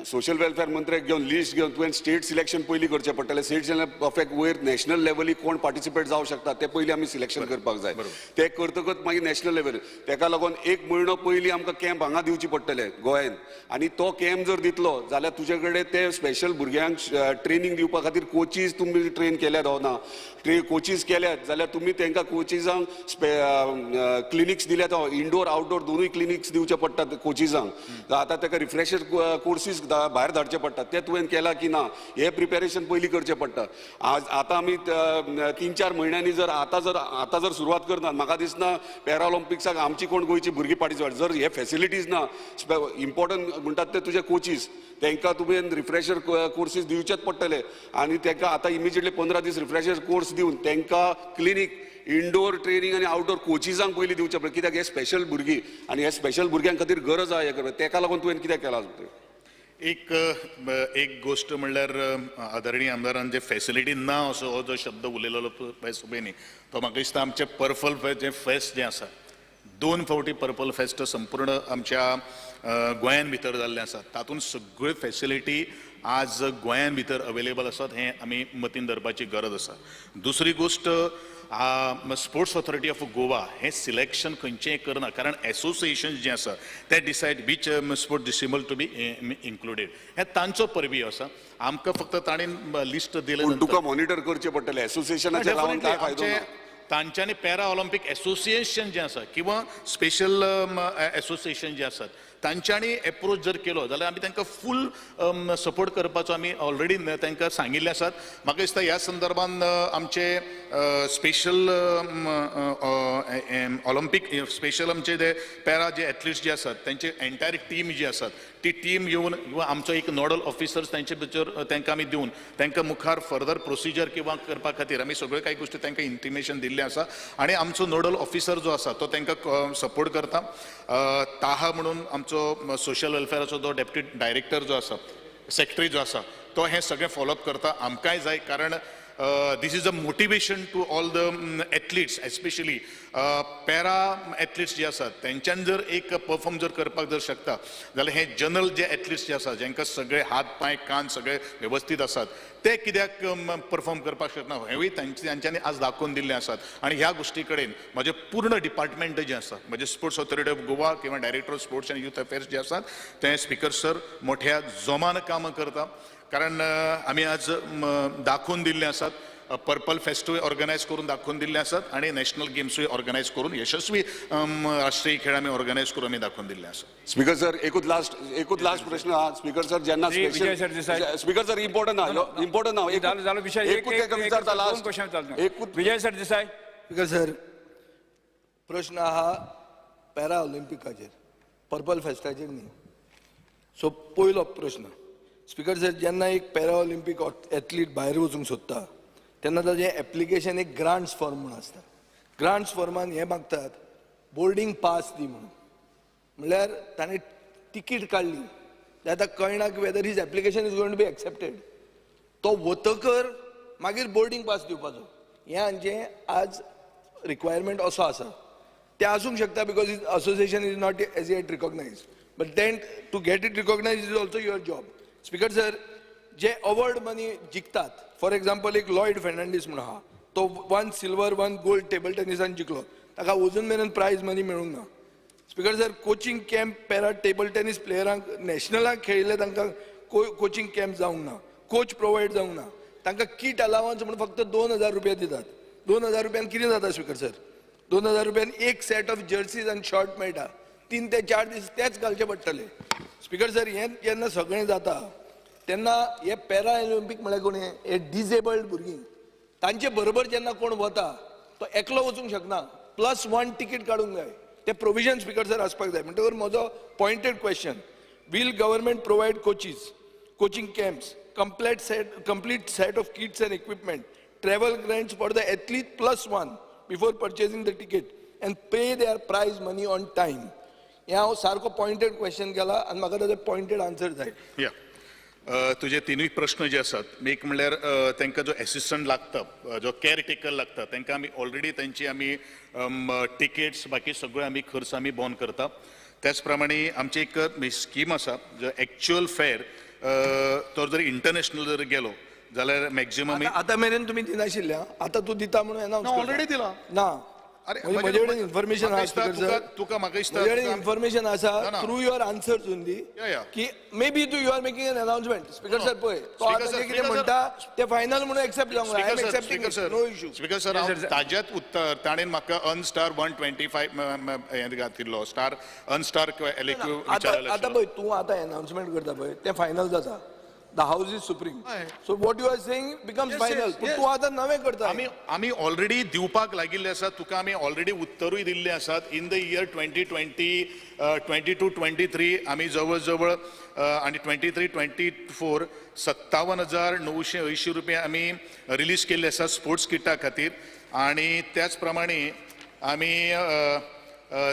सोशल वेलफेअर मंत्र्याक घेवन, लिस्ट घेवन तुवें स्टेट सिलेक्शन पयलीं करचें पडटलें. स्टेट परफेक्ट वयर नॅशनल लेवली कोण पार्टिसिपेट जावं शकता ते पयलीं आमी सिलेक्शन करपाक जाय. ते करतकच मागीर नॅशनल लेवल. तेका लागून एक म्हयनो पयलीं आमकां कॅम्प हांगा दिवची पडटले गोंयान आनी तो कॅम्प जर दितलो जाल्यार तुजे कडेन ते स्पेशल भुरग्यांक ट्रेनींग दिवपा खातीर कोचीस तुमी ट्रेन केल्यात हो ना? कोचीस केल्यात जाल्यार तुमी तांकां कोचिजांक क्लिनिक्स दिल्यात हो? इंडोर आउटडोर दोनूय क्लिनिक्स दिवचे पडटात कोचिजांक. आतां ताका रिफ्रेशर कोर्सीस भायर धाडचे पडटात. ते तुवें केला की ना हे प्रिपेरेशन पयलीं करचें पडटा. आज आतां आमी 3-4 म्हयन्यांनी जर आतां जर सुरवात करनात, म्हाका दिसना पॅराऑलिम्पिक्साक आमची कोण गोंयची भुरगीं पार्टिसिपेट. जर हे फेसिलिटीज ना, इम्पॉर्टंट म्हणटात ते तुजे कोचीस, तांकां तुवें रिफ्रेशर कोर्सीस दिवचेच पडटले आनी तांकां आतां इमिजिएटली 15 दीस रिफ्रेशर कोर्स दिवन तांकां क्लिनीक, इंडोर ट्रेनींग आनी आउटडोर कोचिजांक पयलीं दिवचें पडलें. कित्याक हे स्पेशल भुरगीं आनी हे स्पेशल भुरग्यां खातीर गरज आहा हें करपाक. तेका लागून तुवें कित्याक केलां? एक गोश्ट म्हणल्यार, आदरणीय आमदारान जे फेसिलिटी ना असो हो जो शब्द उलयलेलो पळय सुबेनी, तो म्हाका दिसता आमचें पर्पल जें फेस्ट जें आसा, दोन फावटी पर्पल फेस्ट संपूर्ण आमच्या गोंयान भितर जाल्लें आसा. तातूंत सगळ्यो फेसिलिटी आज गोंयान भितर अवेलेबल आसात हें आमी मतीन धरपाची गरज आसा. दुसरी गोश्ट, स्पोर्ट्स ऑथॉरिटी ऑफ गोवा हें सिलेक्शन खंयचें करना, कारण एसोसिएशन जें आसा ते decide which sport disciple to be included. हें तांचो परवी आसा. आमकां फक्त तांणी लिस्ट दिलें. पूण तुका मॉनिटर करचें पडटलें. एसोसिएशनाचेर लावन काय फायदो ना. तांच्यांनी पॅरा ऑलिम्पिक एसोसिएशन जें आसा किंवा स्पेशल एसोसिएशन जे आसात तांच्यांनी एप्रोच जर केलो जाल्यार आमी तांकां फूल सपोर्ट करपाचो आमी ऑलरेडी तांकां सांगिल्लें आसात. म्हाका दिसता ह्या संदर्भान आमचे स्पेशल ऑलिम्पिक, स्पेशल आमचे जे पॅरा जे एथलिट्स जे आसात तांचे एंटायर टीम जी आसात ती टीम घेवन किंवा आमचो एक नोडल ऑफिसर्स तांचे भितर तांकां आमी दिवन तांकां मुखार फर्दर प्रोसिजर किंवा करपा खातीर आमी सगळ्यो कांय गोश्टी तांकां इंटिमेशन दिल्लें आसा आनी आमचो नोडल ऑफिसर जो आसा तो तांकां सपोर्ट करता. ताहा म्हणून आमचो सोशल वेलफेअराचो जो डेप्युटी डायरेक्टर जो आसा, सेक्रेटरी जो आसा, तो हें सगळें फॉलोअप करता. आमकांय जाय, कारण this is a motivation to all the athletes, especially para athletes जे आसात. तेंच्यान जर एक परफॉर्म जर करपाक जर शकता जाल्यार हे जनरल जे एथलिट्स जे आसात, जांकां सगळे हात पांय कान सगळे वेवस्थीत आसात, ते कित्याक परफॉर्म करपाक शकना हेंवूय तांच्यांनी आज दाखोवन दिल्लें आसात. आनी ह्या गोश्टी कडेन म्हजें पूर्ण डिपार्टमेंट जें आसा, म्हजें स्पोर्ट्स ऑथॉरिटी ऑफ गोवा किंवा Director of Sports and Youth Affairs जे आसात, ते स्पिकर सर मोठ्या जोमान काम करता, कारण आमी आज दाखोवन दिल्लें आसात, पर्पल फेस्टूय ऑर्गनायज करून दाखोवन दिल्ले आसात आनी नॅशनल गेम्सूय ऑर्गनायज करून यशस्वी राष्ट्रीय खेळ आमी ऑर्गनायज करून आमी दाखोवन दिल्ले आसात. स्पीकर सर, एकूच लास्ट प्रश्न हा स्पीकर सर. जेन्ना Shri Vijay Sardesai. Speaker sir, important ना, इम्पॉर्टंट ना. जालो जालो विषय. एक एकूच ताका विचारता लास्ट. क्वेश्चन चालतो. एकूच. विजय सरदेसाय. स्पीकर सर, प्रश्न आहा पॅरा ऑलिम्पिकाचेर, पर्पल फेस्टाचेर न्ही. सो पयलो प्रश्न स्पीकर सर, जेन्ना एक पॅरा ऑलिम्पिक एथलीट भायर वचूंक सोदता तेन्ना ताजें एप्लिकेशन एक ग्रांट्स फॉर्म म्हूण आसता. ग्रांट्स फॉर्मान हें मागतात, बोर्डींग पास दी म्हणून. म्हणल्यार ताणें तिकीट काडली ते आतां कळना की whether his application is going to be accepted. तो वतकर मागीर बोर्डींग पास दिवपाचो हें हांचें आज रिक्वायरमेंट असो आसा. तें आसूंक शकता because association is not as yet recognized, but then to get it recognized is also your job. Speaker sir, J award money जिखतात, for example एक लॉयड फेर्नांडीस म्हणून आहा, तो one silver, one gold table टेनिसान जिखलो, ताका अजून मेरेन प्रायज मनी मेळूंक ना. Speaker sir, coaching camp para table tennis प्लेयरांक, नॅशनलाक खेळिल्ले तांकां कोचिंग कॅम्प जावंक ना, कोच प्रोवायड जावंक ना. तांकां किट अलावन्स म्हणून फक्त 2000 रुपया दितात. 2000 रुपयान कितें जाता स्पीकर सर? 2000 रुपयान एक सेट ऑफ जर्सीज आनी शर्ट मेळटा. 3 ते 4 दीस तेच घालचे पडटले. स्पीकर सर, हें जेन्ना सगळें जाता तेन्ना हे पॅरा ऑलिम्पीक म्हळ्यार कोण? हे डिजेबल्ड भुरगीं. तांचे बरोबर जेन्ना कोण वता तो एकलो वचूंक शकना, प्लस वन तिकीट काडूंक जाय. ते प्रोविजन स्पीकर सर आसपाक जाय. म्हणटकर म्हजो pointed question, will government provide coaches, coaching camps, complete set of kits and equipment, travel grants for the athlete plus one before purchasing the ticket and pay their prize money on time? हें हांव सारको pointed question केला आनी म्हाका ताजो pointed answer जाय. या. तुजे तिनूय प्रश्न जे आसात, एक म्हणल्यार तांकां जो एसिस्टंट लागता, जो केअर टेकर लागता, तांकां आमी ऑलरेडी तांची आमी टिकेट्स बाकी सगळ्यो आमी खर्च आमी बॉन करता. त्याच प्रमाणे आमची एक स्कीम आसा, जो एक्च्युअल फेर तो जर इंटरनॅशनल जर गेलो जाल्यार मॅक्झिमम. आतां मेरेन तुमी दिनाशिल्ले, आतां तूं दिता म्हणून अनाउन्स ऑलरेडी दिला ना. अरे म्हजे कडेन इन्फॉर्मेशन आसा, तुका म्हाका दिसता म्हजे कडेन इन्फॉर्मेशन आसा थ्रू your answers only की मे बी तूं you are making an announcement. Speaker sir पळय, तो आतां जें कितें म्हणटा तें फायनल म्हणून एक्सेप्ट जावंक जाय. I am accepting, no issue. Speaker sir, हांव ताज्याच उत्तर ताणें म्हाका अनस्टार 125 हें घातिल्लो, स्टार अनस्टार एलएक्यू विचारलें. आतां पळय, तूं आतां अनाउन्समेंट करता पळय तें फायनल जाता. The house is supreme. So what you are saying becomes final. पूण तूं आतां नवें करता. आमी ऑलरेडी दिवपाक लागिल्ले आसात, तुका आमी ऑलरेडी उत्तरूय दिल्ले आसात. इन the year 2020, 22-23 आमी जवळ जवळ आनी 23-24 57,980 रुपया आमी रिलीज केल्ले आसात स्पोर्ट्स किटा खातीर. आनी त्याच प्रमाणे आमी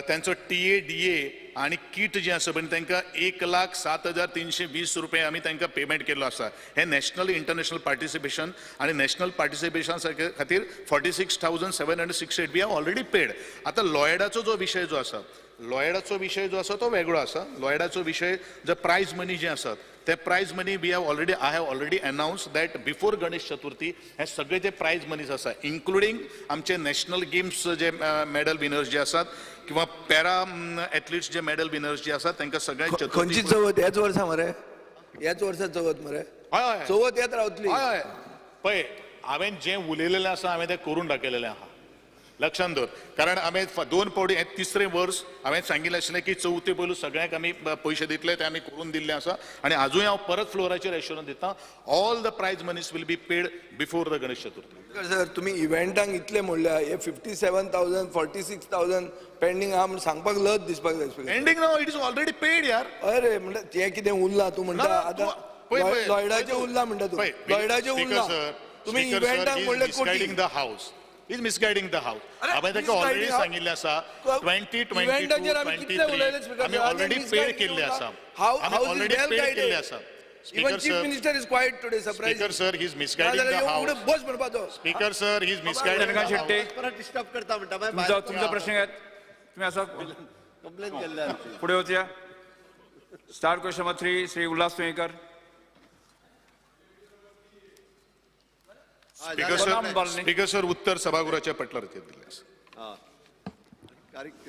तांचो TA DA आनी किट जें आसा पळय तांकां 1,07,320 रुपया आमी तांकां पेमेंट केल्लो आसा. हें नॅशनल इंटरनॅशनल पार्टिसिपेशन आनी नॅशनल पार्टिसिपेशन खातीर 46,768 we have already paid. आतां लॉयडाचो जो विशय जो आसा, लॉयडाचो विशय जो आसा तो वेगळो आसा. लॉयडाचो विशय जो प्रायज मनी जे आसात ते prize money we have already, I have already announce that before Ganesh Chaturthi हे सगळे जे प्रायज मनीज आसा, इन्क्लुडींग आमचे नॅशनल गेम्स जे मॅडल विनर्स जे आसात किंवा पॅरा एथलीट्स जे मॅडल विनर्स जे आसात तांकां सगळ्यांक. खंयची चवथ ह्याच वर्सा मरे? ह्याच वर्सा चवथ मरे? हय, चवथ येत रावतली. हय, पळय हांवें जें उलयलेलें आसा हांवें तें करून दाखयलेलें आहा, लक्षांत दवर. कारण हांवें 2 फावटी हें तिसरें वर्स हांवें सांगिल्लें आशिल्लें की चवथी पयलू सगळ्यांक आमी पयशे दितले, ते आमी करून दिल्ले आसा. आनी आजूय हांव परत फ्लोराचेर एश्योरन्स दिता, all the prize monies will be paid before the Ganesh Chaturthi. Sir, तुमी इव्हेंटांक इतले म्हणल्या, हे 57,000 46,000 पेंडींग आहा म्हूण सांगपाक लज दिसपाक जाय. पेंडींग ना, it is already paid यार. अरे म्हणटा तें कितें उरलां तूं म्हणटा आतां लॉयडाचें उरलां म्हणटा तूं, लॉयडाचें उरलां. तुमी इव्हेंटांक म्हणलें कोटी. The house is misguiding the house. हांवें ताका ऑलरेडी सांगिल्लें आसा 2022 23 आमी ऑलरेडी पेड केल्ले आसा. आमी ऑलरेडी पेड केल्ले आसा. Even Chief Minister is quiet today, surprising. Speaker sir, he is misguiding the house. बस म्हणपाचो. Speaker sir, he is misguiding the house. परत डिस्टर्ब करता म्हणटा. तुमचा प्रश्न घेत तुम्ही असा कंप्लेन केल्ले. पुढे वचूया. Star question number 3, Shri Ulhas Tuyenkar. Speaker sir, उत्तर सभागृहाच्या पटलार दिल्लें आसा.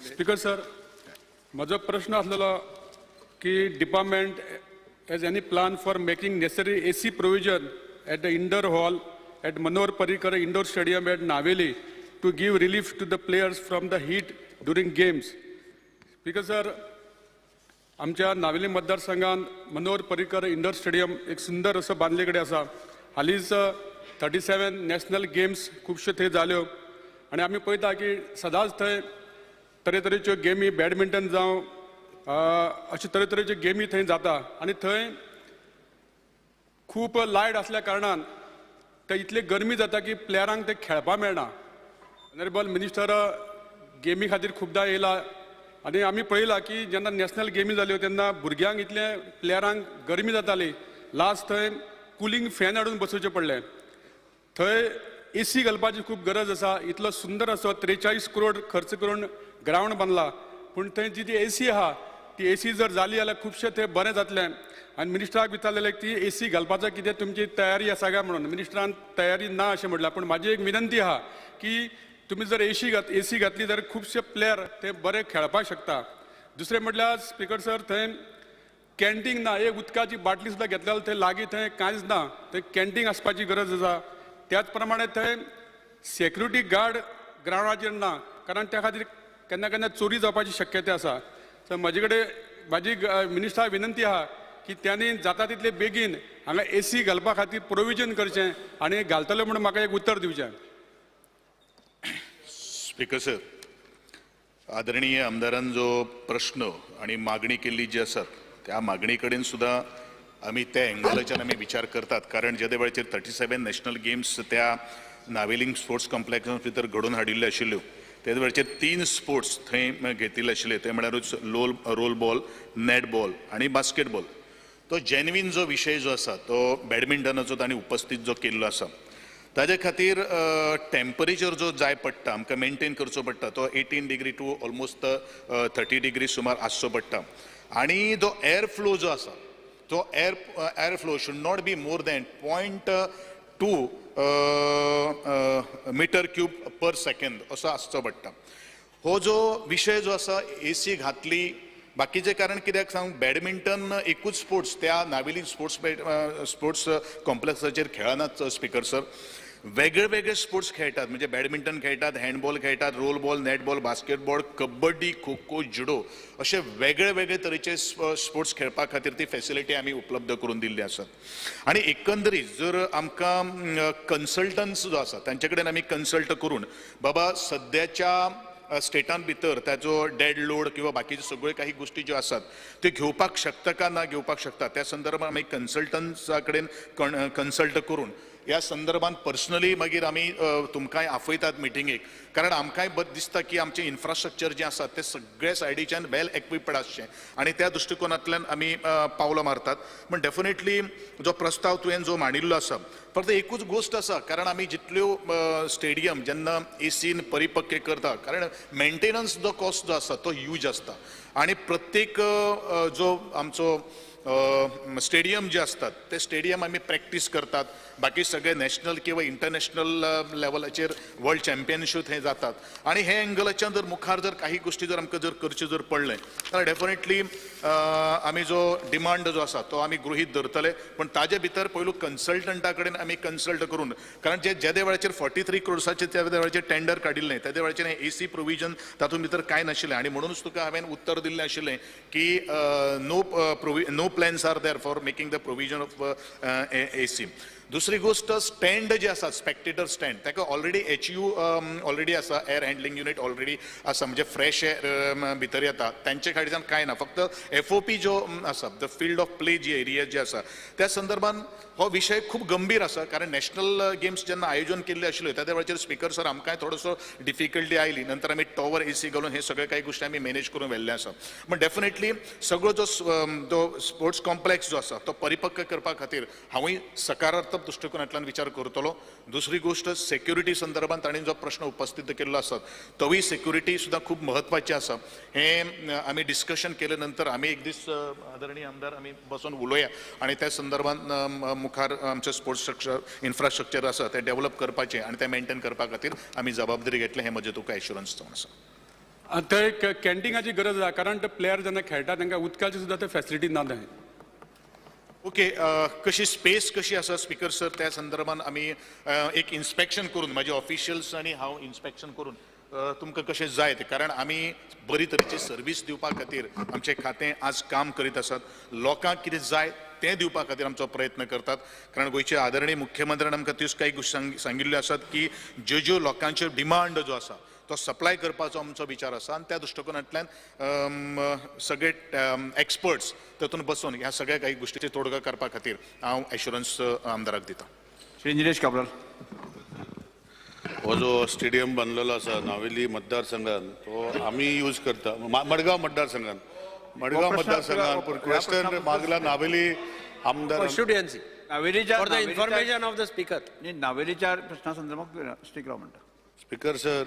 स्पीकर सर, म्हजो प्रश्न आसलेलो की department has any plan for making necessary AC provision at the indoor hall at Manohar Parrikar Indoor Stadium at Naveli to give relief to the players from the heat during games. Speaker sir, आमच्या नावेली मतदारसंघात Manohar Parrikar indoor stadium एक सुंदर असो बांदले कडेन आसा. हालींच 37 national games खुबश्यो थंय जाल्यो आनी आमी पळयता की सदांच थंय तरेतरेच्यो गेमी, बॅडमिंटन जावं अश्यो तरेतरेच्यो गेमी थंय जाता आनी थंय खूब लायट आसल्या कारणान थंय इतली गरमी जाता की प्लेयरांक ते खेळपाक मेळना. ऑनरेबल मिनिस्टर गेमी खातीर खुबदां येयला आनी आमी पळयलां की जेन्ना नॅशनल गेमी जाल्यो तेन्ना भुरग्यांक इतले प्लेयरांक गरमी जाताली, लास्ट थंय कुलींग फॅन हाडून बसोवचें पडलें. थंय एसी घालपाची खूब गरज आसा. इतलो सुंदर असो 43 करोड खर्च करून ग्रावंड बांदला, पूण थंय जी ती एसी आहा ती एसी जर जाली जाल्यार खुबशें थंय बरें जातलें. आनी मिनिस्टराक विचारलेलें ती एसी घालपाचो कितें तुमची तयारी आसा काय म्हणून, मिनिस्टरान तयारी ना अशें म्हणलां. पूण म्हाजी एक विनंती आहा की तुमी जर एसी घातली जाल्यार खुबशे प्लेयर ते बरे खेळपाक शकता. दुसरें म्हटल्यार स्पीकर सर, थंय कॅन्टीन ना, एक उदकाची बाटली सुद्दां घेतली जाल्यार थंय लागीं थंय कांयच ना, थंय कॅन्टीन आसपाची गरज आसा. त्याच प्रमाणे थंय सेक्युरिटी गार्ड ग्रावंडाचेर ना, कारण त्या खातीर केन्ना केन्ना चोरी जावपाची शक्यता आसा. सो म्हजे कडेन म्हाजी मिनिस्टराक विनंती आहा की त्यांनी जाता तितले बेगीन हांगा एसी घालपा खातीर प्रोविजन करचें आनी घालतले म्हणून म्हाका एक उत्तर दिवचें. स्पीकर सर, आदरणीय आमदारान जो प्रश्न आनी मागणी केल्ली जी आसा त्या मागणी कडेन सुद्दां आमी त्या एंगलाच्यान आमी विचार करतात. कारण जेदे वेळाचेर 37 नॅशनल गेम्स त्या नावेलिंग स्पोर्ट्स कॉम्प्लेक्सा भितर घडोवन हाडिल्ल्यो आशिल्ल्यो, तेच वेळाचेर 3 स्पोर्ट्स थंय घेतिल्ले आशिल्ले, ते म्हळ्यारूच रोल बॉल, नॅट बॉल आनी बास्केटबॉल. तो जेन्युइन जो विशय जो आसा तो बॅडमिंटनाचो तांणी उपस्थीत जो केल्लो आसा ताजे खातीर टेम्परेचर जो जाय पडटा आमकां मेंटेन करचो पडटा तो 18 डिग्री टू ऑलमोस्ट 30 डिग्री सुमार आसचो पडटा आनी जो एअर फ्लो जो आसा तो air flow should not be more than 0.2 metre cube per second असो आसचो पडटा. हो जो विशय जो आसा एसी घातली बाकीचे कारण कित्याक सांग बॅडमिंटन एकूच स्पोर्ट्स त्या नावेली स्पोर्ट्स कॉम्प्लेक्साचेर खेळनात स्पीकर सर. वेगळे वेगळे स्पोर्ट्स खेळटात म्हणजे बॅडमिंटन खेळटात, हँडबॉल खेळटात, roll ball, netball, basketball, kabaddi, kho kho, judo असे वेगळे वेगळे तरेचे स्पोर्ट्स खेळपा खातीर ती फॅसिलिटी आमी उपलब्ध करून दिल्ली आसात. आनी एकंदरीत जर आमकां कन्सल्टन्स जो आसा तांचे कडेन आमी कन्सल्ट करून बाबा सद्याच्या स्टेटान भितर ताजो डेड लोड किंवा बाकीच्यो सगळ्यो काही गोष्टी ज्यो आसात त्यो घेवपाक शकता का ना घेवपाक शकता त्या संदर्भात आमी कन्सल्टन्सा कडेन कन्सल्ट करून ह्या संदर्भात पर्सनली मागीर आमी तुमकांय आफयतात मिटिंगेक कारण आमकांय बरें दिसता की आमचें इन्फ्रास्ट्रक्चर जें आसा तें सगळे सायडीच्यान वेल एक्विप्ड आसचें आनी त्या दृश्टिकोनांतल्यान आमी पावलां मारतात. पूण डेफिनेटली जो प्रस्ताव तुवें जो मांडिल्लो आसा फक्त एकूच गोश्ट आसा कारण आमी जितल्यो स्टेडियम जेन्ना एसीन परिपक्व करता कारण मेंटेनन्स जो कॉस्ट जो आसा तो ह्यूज आसता आनी प्रत्येक जो आमचो स्टेडियम जे असतात ते स्टेडियम आमी प्रॅक्टीस करतात बाकी सगळे नॅशनल किंवा इंटरनॅशनल लेवलाचेर वर्ल्ड चॅम्पियनशीप थंय जातात आनी हे एंगलाच्यान जर मुखार जर काही गोष्टी जर आमकां जर करच्यो जर पडलें जाल्यार डेफिनेटली आमी जो डिमांड जो आसा तो आमी गृहीत धरतले. पूण ताजे भितर पयलू कन्सल्टंटा कडेन आमी कन्सल्ट करून कारण जे जेदे वेळाचेर 43 क्रोर्साचेर त्या वेळाचेर टेंडर काडिल्लें तेदे वेळाचेर ए सी प्रोविजन तातूंत भितर कांय नाशिल्लें आनी म्हणूनच तुका हांवें उत्तर दिल्लें आशिल्लें की no plans are there for making the provision of AC. दुसरी गोष्ट स्टँड जे आसा स्पेक्टेटर स्टँड ताका ऑलरेडी HU ऑलरेडी आसा, एअर हँडलिंग युनिट ऑलरेडी आसा म्हणजे फ्रेश एअर भितर येता तांचे खातीर कांय ना फक्त FOP जो आसा the field of play ji area जी आसा त्या संदर्भान हो विशय खूब गंभीर आसा कारण नॅशनल गेम्स जेन्ना आयोजन केल्ले आशिल्ल्यो त्या वेळाचेर स्पीकर सर आमकांय थोडोसो डिफिकल्टी आयली नंतर आमी टॉवर AC घालून हे सगळे काही गोष्टी आमी मॅनेज करून व्हेल्ले आसा. पूण डेफिनेटली सगळो जो स्पोर्ट्स कॉम्प्लेक्स जो आसा तो परिपक्व करपा खातीर हांवूय सकारात्मक दृश्टिकोनांतल्यान विचार करतलो. दुसरी गोष्ट सेक्युरिटी संदर्भात तांणी जो प्रश्न उपस्थित केल्लो आसा तोवूय सेक्युरिटी सुद्दां खूब म्हत्वाची आसा हें आमी डिस्कशन केले नंतर आमी एक दीस आदरणीय आमदार आमी बसून उलोवया आनी त्या संदर्भात मुखार आमचें स्पोर्ट्स स्ट्रक्चर इन्फ्रास्ट्रक्चर आसा तें डेव्हलप करपाचें आनी तें मेंटेन करपा खातीर आमी जबाबदारी घेतले हें म्हजें तुका एश्युरन्स जावन आसा. थंय कॅन्टीनाची गरज आसा कारण ते प्लेयर जेन्ना खेळटा तांकां उदकाची सुद्दां ते फॅसिलिटी ना थंय. ओके कशी स्पेस कशी आसा स्पीकर सर त्या संदर्भात आमी एक इन्स्पेक्शन करून म्हाजे ऑफिशियल्स आनी हांव इन्स्पेक्शन करून तुमकां कशें जाय तें कारण आमी बरी तरेची सर्वीस दिवपा खातीर आमचें खातें आज काम करीत आसात लोकांक कितें जाय तें दिवपा खातीर आमचो प्रयत्न करतात कारण गोंयचे आदरणीय मुख्यमंत्र्यान आमकां त्योच कांय गोश्टी सांगिल्ल्यो आसात की ज्यो ज्यो लोकांच्यो डिमांड जो आसा तो सप्लाय करपाचो आमचो विचार आसा आनी त्या दृश्टिकोनांतल्यान सगळे एक्सपर्ट्स तातूंत बसून ह्या सगळ्या काही गोश्टीचेर तोडगा करपा खातीर हांव एश्युरन्स आमदाराक दिता. श्री निलेश काब्राल. हो जो स्टेडियम बांदलेलो आसा नावेली मतदारसंघान तो आमी यूज करता मडगांव मतदारसंघान मडगांव मतदारसंघान पूण क्वेश्चन मागला नावेली आमदार कॉन्स्टिट्युएन्सी नावेलीच्या for the information of the speaker. नावेलीच्या प्रश्ना संदर्भात स्पीकर म्हणटा. स्पीकर सर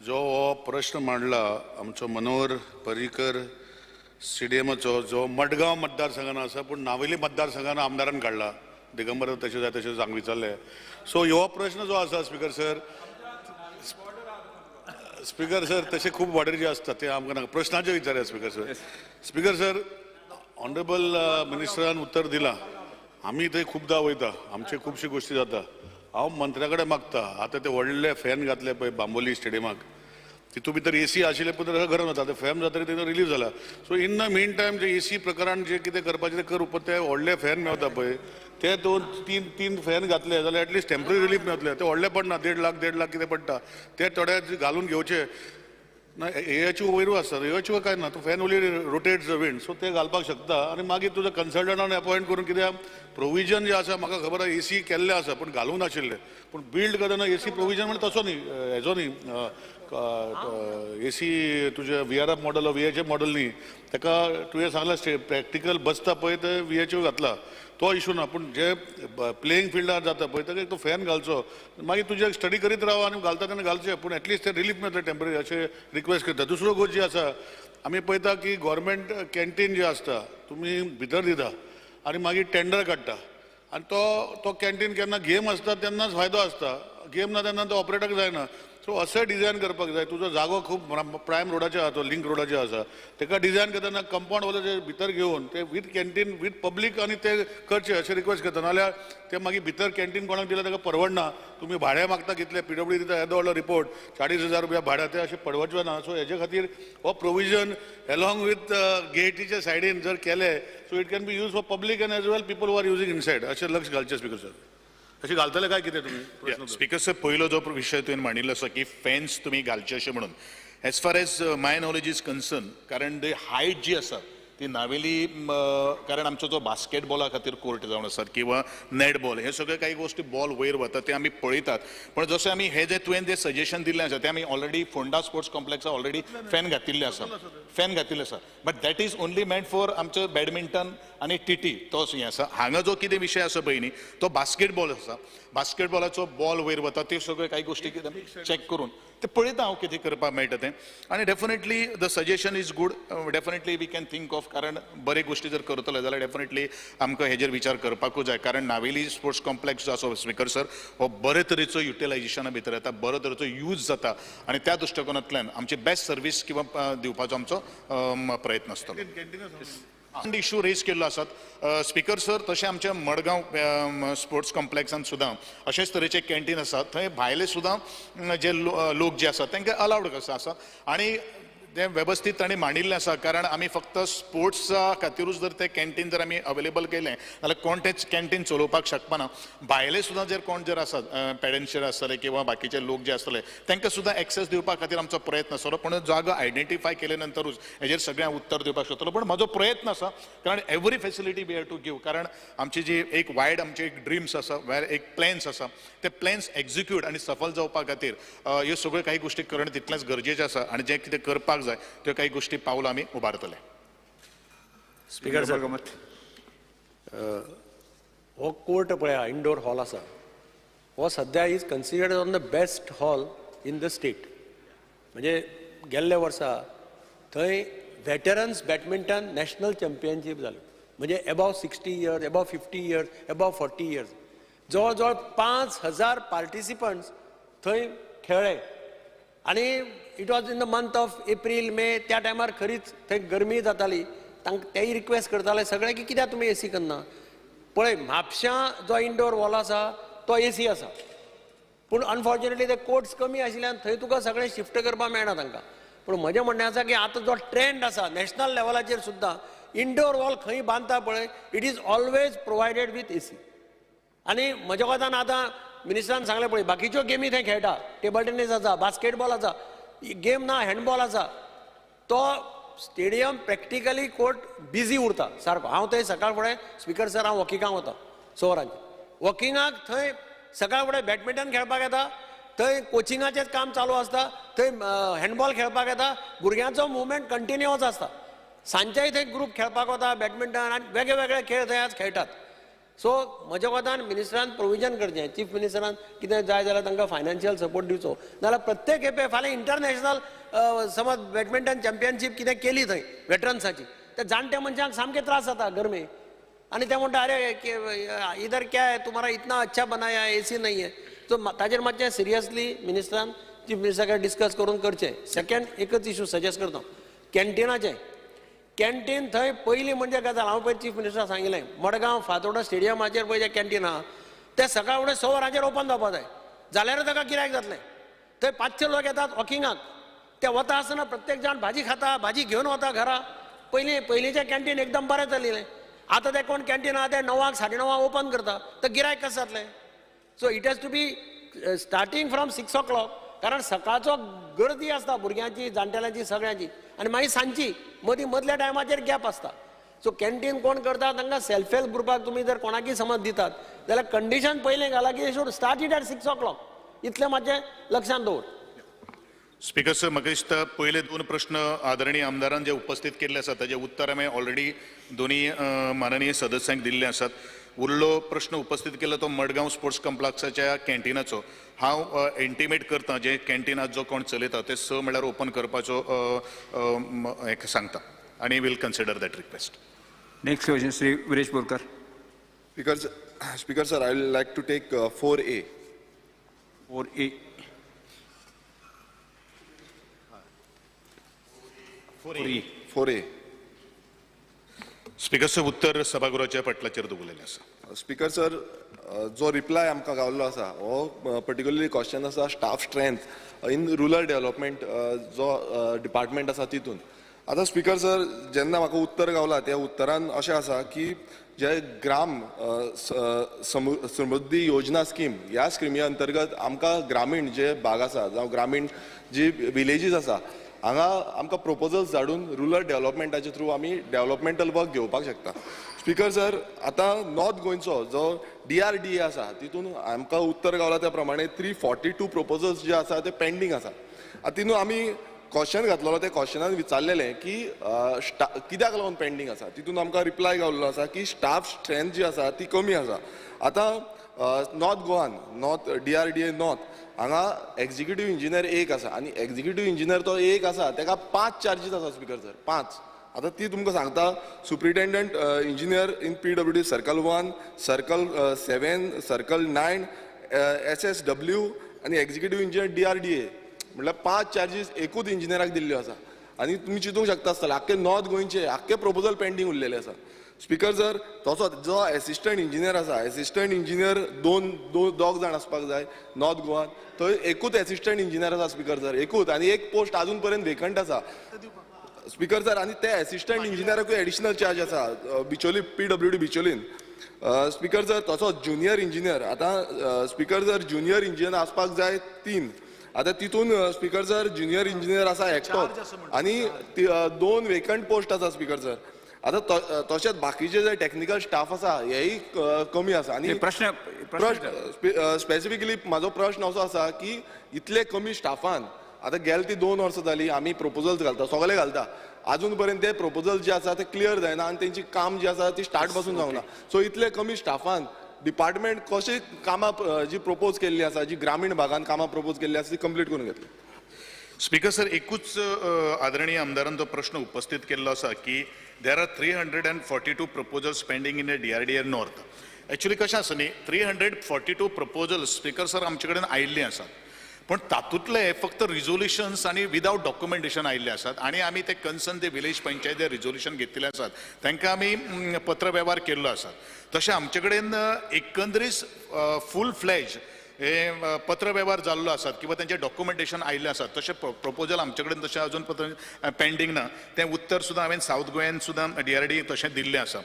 जो हो प्रश्न मांडला आमचो मनोहर पर्रीकर स्टेडियमाचो जो मडगांव मतदारसंघान आसा पूण नावेली मतदारसंघान आमदारान काडला दिगंबर तशें जाय तशें सांग विचारलें. सो हो प्रश्न जो आसा स्पीकर सर स्पीकर सर तशें खूब बॉर्डर जे आसता ते आमकां नाका प्रश्नाचेर विचारया speaker sir. Speaker sir honourable मिनिस्टरान उत्तर दिलां आमी थंय खुबदां वयता आमचे खुबश्यो गोश्टी जाता हांव मंत्र्या कडेन मागता आतां ते व्हडले फॅन घातले पळय बांबोली स्टेडियमाक तितू भितर एसी आशिल्ले पूण तशें गरम जाता आतां फॅन जातकीर तें रिलीफ जाला. So in the mean time J AC प्रकरण जे कितें करपाचें तें करूं पण ते व्हडले फॅन मेवता पळय ते 2 3 फॅन घातले जाल्यार एटलिस्ट टेम्पररी रिलीफ मेवतले ते व्हडले पडना 1.5 लाख 1.5 लाख कितें पडटा ते थोडे घालून घेवचे ना एएचयू वयरूय आसता एएचयू काय ना तो fan only rotates the wind so ते घालपाक शकता आनी मागीर तुजो कन्सल्टंटान अपॉयंट करून कित्याक प्रोविजन जे आसा म्हाका खबर आसा एसी केल्लें आसा पूण घालूंक नाशिल्लें पूण बिल्ड करतना एसी प्रोविजन म्हणजे तसो न्ही हेजो न्ही एसी तुजें VRF model VHF model न्ही ताका तुवें सांगलां प्रॅक्टिकल बसता पळय ते VHF घातला तो इशू ना पूण जे प्लेइंग फिल्डार जाता पळय ताका तो फॅन घालचो मागीर तुजें स्टडी करीत राव आनी घालता तेन्ना घालचें पूण एटलिस्ट ते रिलीफ मेळटा टेंपररी अशें रिक्वेस्ट करता. दुसरो गोश्ट जी आसा आमी पळयता की गव्हर्मेंट कॅन्टीन जे आसता तुमी भितर दिता आनी मागीर टेंडर काडटा आनी तो तो कॅन्टीन केन्ना गेम आसता तेन्नाच फायदो आसता गेम ना तेन्ना तो ऑपरेटक जायना. सो अशें डिजायन करपाक जाय तुजो जागो खूब प्रायम रोडाचेर आसा तो लिंक रोडाचेर आसा ताका डिजायन करतना कंपाउंड वॉलाचे भितर घेवन ते वीथ कॅन्टीन वीथ पब्लीक आनी ते करचे अशें रिक्वेस्ट करता. नाल्यार ते मागीर भितर कॅन्टीन कोणाक दिल्यार ताका परवडना तुमी भाडें मागता कितले PWD दिता येदो व्हडलो रिपोर्ट 40,000 रुपया भाडें ते अशें परवडचें ना. सो हेजे खातीर हो प्रोविजन एलॉंग वीथ गेटीच्या सायडीन जर केलें so it can be use for public and as well people who are using inside अशें लक्ष घालचें स्पीकर सर. अशें घालतले काय कितें तुमी? स्पीकर सर पयलो जो विशय तुवें मांडिल्लो आसा की फेन्स तुमी घालचे अशें म्हणून as far as my knowledge is concern कारण the height जी आसा ती नावेली कारण आमचो जो बास्केटबॉला खातीर कोर्ट जावन आसात किंवा नॅटबॉल हे सगळे काही गोष्टी बॉल वयर वता ते आमी पळयतात पण जशें आमी हे जे तुवें जे सजेशन दिल्लें आसा ते आमी ऑलरेडी फोंडा स्पोर्ट्स कॉम्प्लेक्सा ऑलरेडी फॅन घातिल्ले आसा but that is only meant for आमचो बॅडमिंटन आनी टीटी तो हें आसा. हांगा जो कितें विशय आसा पळय न्ही तो बास्केटबॉल आसा बास्केटबॉलाचो बॉल वयर वता त्यो सगळ्यो काही गोष्टी कितें चॅक करून ते पळयता हांव कितें करपाक मेळटा तें आनी definitely the suggestion is good definitely we can think of कारण बरे गोष्टी जर करतले जाल्यार डेफिनेटली आमकां हेजेर विचार करपाकूच जाय कारण नावेली स्पोर्ट्स कॉम्प्लेक्स जो आसा स्पीकर सर हो बरे तरेचो युटिलायजेशना भितर येता बरो तरेचो यूज जाता आनी त्या दृश्टिकोनांतल्यान आमची बेस्ट सर्वीस किंवा दिवपाचो आमचो प्रयत्न आसतलो. इशू रेज केल्लो आसात स्पीकर सर तशें आमच्या मडगांव स्पोर्ट्स कॉम्प्लेक्सान सुद्दां अशेंच तरेचे कॅन्टीन आसा थंय भायले सुद्दां जे लोक जे आसात तांकां अलावड कसो आसा आनी तें वेवस्थीत तांणी मांडिल्लें आसा कारण आमी फक्त स्पोर्ट्सा खातीरूच जर तें कॅन्टीन जर आमी अवेलेबल केलें जाल्यार कोण तें कॅन्टीन चलोवपाक शकपाना भायले सुद्दां जर कोण जर आसात पेडन्शियर आसतले किंवा बाकीचे लोक जे आसतले तांकां सुद्दां एक्सेस दिवपा खातीर आमचो प्रयत्न आसतलो पूण जागो आयडेंटिफाय केले नंतरूच हेजेर सगळ्यांक उत्तर दिवपाक शकतलो पूण म्हजो प्रयत्न आसा कारण every facility we have to give कारण आमची जी एक वायड आमची एक ड्रिम्स आसा वेर एक प्लॅन्स आसा ते प्लॅन्स एक्झिक्यूट आनी सफल जावपा खातीर ह्यो सगळ्यो काही गोश्टी करणें तितलेंच गरजेचें आसा आनी जें कितें करपाक जाय त्यो काही गोष्टी पावलां आमी उबारतले. स्पीकर सर हो कोर्ट पळया इंडोर हॉल आसा हो सद्या is considered on the best hall in the state म्हणजे गेल्ल्या वर्सा थंय वेटरन्स बॅडमिंटन नॅशनल चॅम्पियनशीप जाल्यो म्हणजे above 60 years above 50 years above 40 years जवळ जवळ 5,000 पार्टिसिपंट्स थंय खेळ्ळे आनी it was in the month of April May त्या टायमार खरीच थंय गरमी जाताली तांकां तेय रिक्वेस्ट करताले सगळे की कित्याक तुमी एसी करना पळय म्हापश्यां जो इंडोर हॉल आसा तो एसी आसा पूण अनफॉर्च्युनेटली ते कोर्ट्स कमी आशिल्ल्यान थंय तुका सगळें शिफ्ट करपाक मेळना तांकां पूण म्हजें म्हणणें आसा की आतां जो ट्रेंड आसा नॅशनल लेवलाचेर सुद्दां इंडोर हॉल खंय बांदता पळय it is always provided with AC. आनी म्हज्या कोतान आतां मिनिस्टरान सांगलें पळय बाकीच्यो गेमी थंय खेळटा टेबल टेनीस आसा बास्केटबॉल आसा गेम ना हँडबॉल आसा तो स्टेडियम प्रॅक्टिकली कोर्ट बिजी उरता सारको. हांव थंय सकाळ फुडें स्पीकर सर हांव वॉकिंगाक वता 6 वरांचेर वॉकिंगाक थंय सकाळ फुडें बॅडमिंटन खेळपाक येता थंय कोचिंगाचेंच काम चालू आसता थंय हँडबॉल खेळपाक येता भुरग्यांचो मुवमेंट कंटिन्युअस आसता सांजचेय थंय ग्रूप खेळपाक वता बॅडमिंटन आनी वेगळे वेगळे खेळ थंय आज खेळटात. सो म्हज्या कोतान मिनिस्टरान प्रोविजन करचें चीफ मिनिस्टरान कितें जाय जाल्यार तांकां फायनान्शियल सपोर्ट दिवचो नाजाल्यार प्रत्येक खेपे फाल्यां इंटरनॅशनल समज बॅडमिंटन चॅम्पियनशीप कितें केली थंय वेटरन्साची त्या जाणट्या मनशांक सामके त्रास जाता गरमे आनी ते म्हणटा अरे इधर क्या है तुम्हारा इतना अच्छा बनाया एसी नहीं है. सो ताजेर मातशें सिरियसली मिनिस्टरान चीफ मिनिस्टरा कडेन डिस्कस करून करचें. सेकंड एकच इशू सजेस्ट करता कॅन्टिनाचें कॅन्टीन थंय पयलीं म्हणजे गजाल हांव पयर चीफ मिनिस्टराक सांगिल्लें मडगांव फातोर्डा स्टेडियमाचेर पळय जें कॅन्टीन आहा तें सकाळ फुडें 6 वरांचेर ओपन जावपा जाय जाल्यारूच ताका गिरायक जातलें. थंय 500 लोक येतात वॉकिंगाक ते वता आसतना प्रत्येक जाण भाजी खाता भाजी घेवन वता घरा. पयलीं पयलींचें कॅन्टीन एकदम बरें चलिल्लें आतां तें कोण कॅन्टीन आहा तें 9 साडे 9 ओपन करता तर गिरायक कशें जातलें. So it has to be starting from 6 o'clock कारण सकाळचो गर्दी आसता भुरग्यांची जाणटेल्यांची सगळ्यांची आनी मागीर सांजची मदीं मदल्या टायमाचेर गॅप आसता. सो कॅन्टीन कोण करता तांकां सेल्फ हेल्प ग्रुपाक तुमी जर कोणाकय समज दितात जाल्यार कंडिशन पयलें घाला की should start it at 6 o'clock. इतलें मातशें लक्षांत दवर. स्पीकर सर, म्हाका दिसता पयले दोन प्रश्न आदरणीय आमदारान जे उपस्थित केल्ले आसात ताजे उत्तर हांवें ऑलरेडी दोनूय माननीय सदस्यांक दिल्ले आसात. उरलो प्रश्न उपस्थित केलो तो मडगांव स्पोर्ट्स कॉम्प्लेक्साच्या कॅन्टिनाचो. हांव इंटिमेट करता जे कॅन्टीन आज जो कोण चलयता ते 6 म्हळ्यार ओपन करपाचो एक सांगता आनी will consider that request. Next question Shri Viresh Borkar. Speaker sir, I will like to take 4A. 4A. 4A. Speaker sir, उत्तर सभागृहाच्या पटलाचेर दवरलेलें आसा. स्पीकर सर, जो रिप्लाय आमकां गावल्लो आसा हो पर्टिक्युलरली क्वेश्चन आसा staff strength in rural development जो डिपार्टमेंट आसा तितून. आतां स्पीकर सर, जेन्ना म्हाका उत्तर गावला त्या उत्तरान अशें आसा की जे ग्राम समृद्धी योजना स्कीम ह्या स्किमी अंतर्गत आमकां ग्रामीण जे भाग आसा जावं ग्रामीण जी विलेजीस आसा हांगा आमकां प्रपोजल्स धाडून रुरल डेव्हलपमेंटाचे थ्रू आमी डेव्हलपमेंटल वर्क घेवपाक शकता. स्पीकर सर, आतां नॉर्थ गोंयचो जो DRDA आसा तितून आमकां उत्तर गावला त्या प्रमाणे 342 प्रपोजल्स जे आसा ते पेंडींग आसा. आतां तितून आमी क्वेश्चन घातलेलो त्या क्वेश्चनान विचारलेलें की कित्याक लागून पेंडींग आसा. तितून आमकां रिप्लाय गावल्लो आसा की स्टाफ स्ट्रेंथ जी आसा ती कमी आसा. आतां नॉर्थ गोवान नॉर्थ DRDA north हांगा एक्झिक्युटीव इंजिनियर एक आसा आनी एक्झिक्युटीव इंजिनियर तो एक आसा ताका 5 चार्जीस आसा स्पीकर सर, 5. आतां ती तुमकां सांगता, superintendent engineer in PWD circle 1, circle 7, circle 9, SSW आनी एक्झिक्युटीव इंजिनियर DRDA. म्हटल्यार 5 चार्जीस एकूच इंजिनियराक दिल्ल्यो आसा. आनी तुमी चिंतूंक शकता आसतले आख्खे नॉर्थ गोंयचे आख्खे प्रपोजल पेंडींग उरलेले आसा. स्पीकर सर, तसोच जो एसिस्टंट इंजिनियर आसा, एसिस्टंट इंजिनियर दोग जाण आसपाक जाय नॉर्थ गोवान, थंय एकूच एसिस्टंट इंजिनियर आसा स्पीकर सर, एकूच, आनी एक पोस्ट आजून पर्यंत वेकंट आसा स्पीकर सर. आनी ते एसिस्टंट इंजिनियराकूय एडिशनल चार्ज आसा बिचोली PWD बिचोलीन. स्पीकर सर, तसोच ज्युनियर इंजिनियर, आतां स्पीकर सर ज्युनियर इंजिनियर आसपाक जाय 3. आतां तितून स्पीकर सर ज्युनियर इंजिनियर आसा एकटोच आनी 2 वेकंट पोस्ट आसा स्पीकर सर. आतां तशेंच बाकीचे जे टॅक्निकल स्टाफ आसा हेय कमी आसा. आनी प्रश्न स्पेसिफिकली म्हाजो प्रश्न असो आसा की इतले कमी स्टाफान आतां गेले ती 2 वर्सां जाली आमी प्रपोजल्स घालता, सगळे घालता, आजून पर्यंत ते प्रपोजल्स जे आसा ते क्लियर जायना आनी तेंची काम जे आसा ती स्टार्ट पासून जावना. सो इतले कमी स्टाफान डिपार्टमेंट कशें कामां जी प्रपोज केल्ली आसा, जी ग्रामीण भागान कामां प्रपोज केल्ली आसा ती कंप्लीट करून घेतली. स्पीकर सर, एकूच आदरणीय आमदारान तो प्रश्न उपस्थित केल्लो आसा की there are 342 proposals pending in the DRDA north. Actually कशें आसा न्ही, 342 प्रपोजल्स स्पीकर सर आमचे कडेन आयिल्ले आसात, पण तातूंतले फक्त रिजोल्युशन्स आनी विदावट डॉक्युमेंटेशन आयिल्ले आसात आनी आमी ते कन्सर्न ते विलेज पंचायत रिजोल्युशन घेतिल्ले आसात तांकां आमी पत्रवेव्हार केल्लो आसा. तशें आमचे कडेन एकंदरीत फूल फ्लॅज हे पत्रवेव्हार जाल्लो आसात किंवा तेंचें डॉक्युमेंटेशन आयिल्लें आसात तशें प्रपोजल आमचे कडेन तशें अजून पत्र पेंडींग ना. तें उत्तर सुद्दां हांवें सावथ गोंयान सुद्दां DRDA तशें दिल्लें आसा.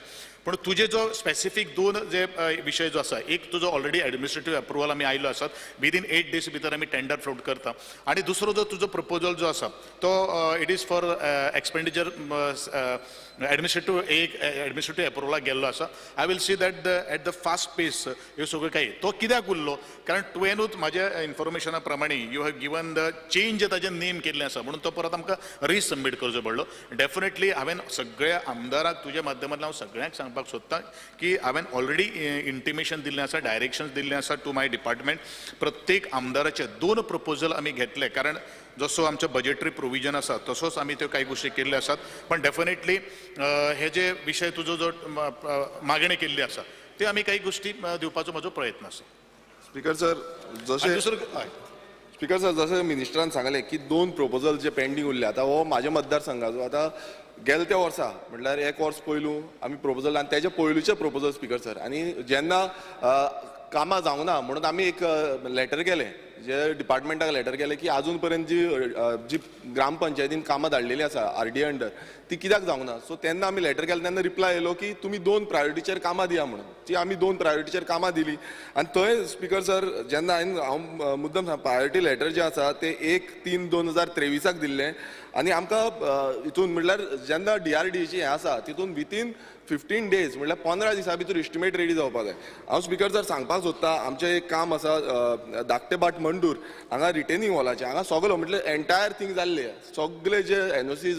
पण तुजे जो स्पेसिफीक 2 जे विशय जो आसा, एक तुजो ऑलरेडी एडमिनिस्ट्रेटीव अप्रुवल आमी आयिल्लो आसात, विदीन 8 डेज भितर आमी टेंडर फ्लोट करता. आनी दुसरो जो तुजो प्रपोजल जो आसा तो it is for expenditure administrative एक एडमिनिस्ट्रेटीव अप्रुवलाक गेल्लो आसा. I will see that the at the fast pace ह्यो सगळ्यो काही तो कित्याक उरलो, कारण तुवेंनूच म्हाज्या इन्फॉर्मेशना प्रमाणे you have given the change ताजें नेम केल्लें आसा म्हणून तो परत आमकां रिसबमीट करचो पडलो. डेफिनेटली हांवें सगळ्या आमदाराक तुज्या माध्यमांतल्यान हांव सगळ्यांक सांगपाक सोदता की हांवें ऑलरेडी इंटिमेशन दिल्लें आसा, डायरेक्शन्स दिल्लें आसा टू my department. प्रत्येक आमदाराचे 2 प्रपोजल आमी घेतले, कारण जसो आमचो बजेटरी प्रोविजन आसा तसोच आमी त्यो कांय गोश्टी केल्ल्यो आसात. पण डेफिनेटली हे जे विशय तुजो जो मागणी केल्ली आसा त्यो आमी काही गोश्टी दिवपाचो म्हजो प्रयत्न आसा. स्पीकर सर, जशें स्पीकर सर जशें मिनिस्टरान सांगलें की 2 प्रपोजल जे पेंडींग उरले, आतां हो म्हाज्या मतदारसंघाचो आतां गेले त्या वर्सा म्हटल्यार एक वर्स पयलू आमी प्रपोजल आनी तेजे पयलूचे प्रपोजल स्पीकर सर, आनी जेन्ना कामां जावंक ना म्हणून आमी एक लेटर केलें जे डिपार्टमेंटाक लेटर केले की आजून पर्यंत जी जी ग्रामपंचायतीन कामां धाडलेली आसा आर डी अंडर ती कित्याक जावंक ना. सो तेन्ना आमी लेटर केलें तेन्ना रिप्लाय येयलो की तुमी 2 प्रायोरिटीचेर कामां दिया म्हणून. ती आमी 2 प्रायोरिटीचेर कामां दिली आनी थंय स्पीकर सर जेन्ना हांवें हांव मुद्दम सांग प्रायोरिटी लेटर जें आसा तें 1/3/2023 दिल्लें आनी आमकां हितून म्हणल्यार जेन्ना DRDAची हें आसा तितून विथीन 15 डेज म्हणल्यार 15 दिसां भितर इस्टिमेट रेडी जावपाक जाय. हांव स्पीकर सर सांगपाक सोदता आमचें एक काम आसा धाकटेबाट मंडूर हांगा रिटेनिंग हॉलाचें, हांगा सगलो म्हटल्यार एंटायर थींग जाल्लें, सगले जे NOCs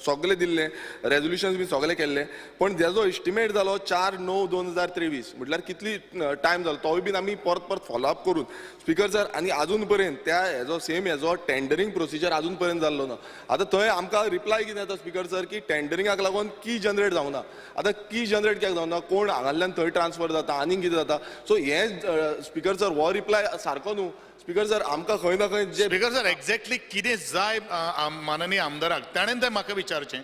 सगले दिल्ले, रेजोल्युशन्स बी सगले केल्ले, पण तेजो इस्टिमेट जालो 4/9/2023 म्हटल्यार कितली टायम जालो तोय बीन आमी परत परत फॉलोअप करून स्पीकर सर आनी आजून पर्यंत त्या हेजो सेम हेजो टेंडरींग प्रोसिजर आजून पर्यंत जाल्लो ना. आतां थंय आमकां रिप्लाय कितें येता स्पीकर सर की टेंडरिंगाक लागून की जनरेट जावंक ना. आतां की जनरेट कित्याक जावंक ना, कोण हांगांतल्यान थंय ट्रान्सफर जाता आनीक कितें जाता. सो हें स्पीकर सर हो रिप्लाय सारको न्हू स्पीकर सर. आमकां खंय ना खंय जे स्पीकर सर एक्झॅक्टली कितें जाय माननीय आमदाराक ताणें तें म्हाका विचारचें,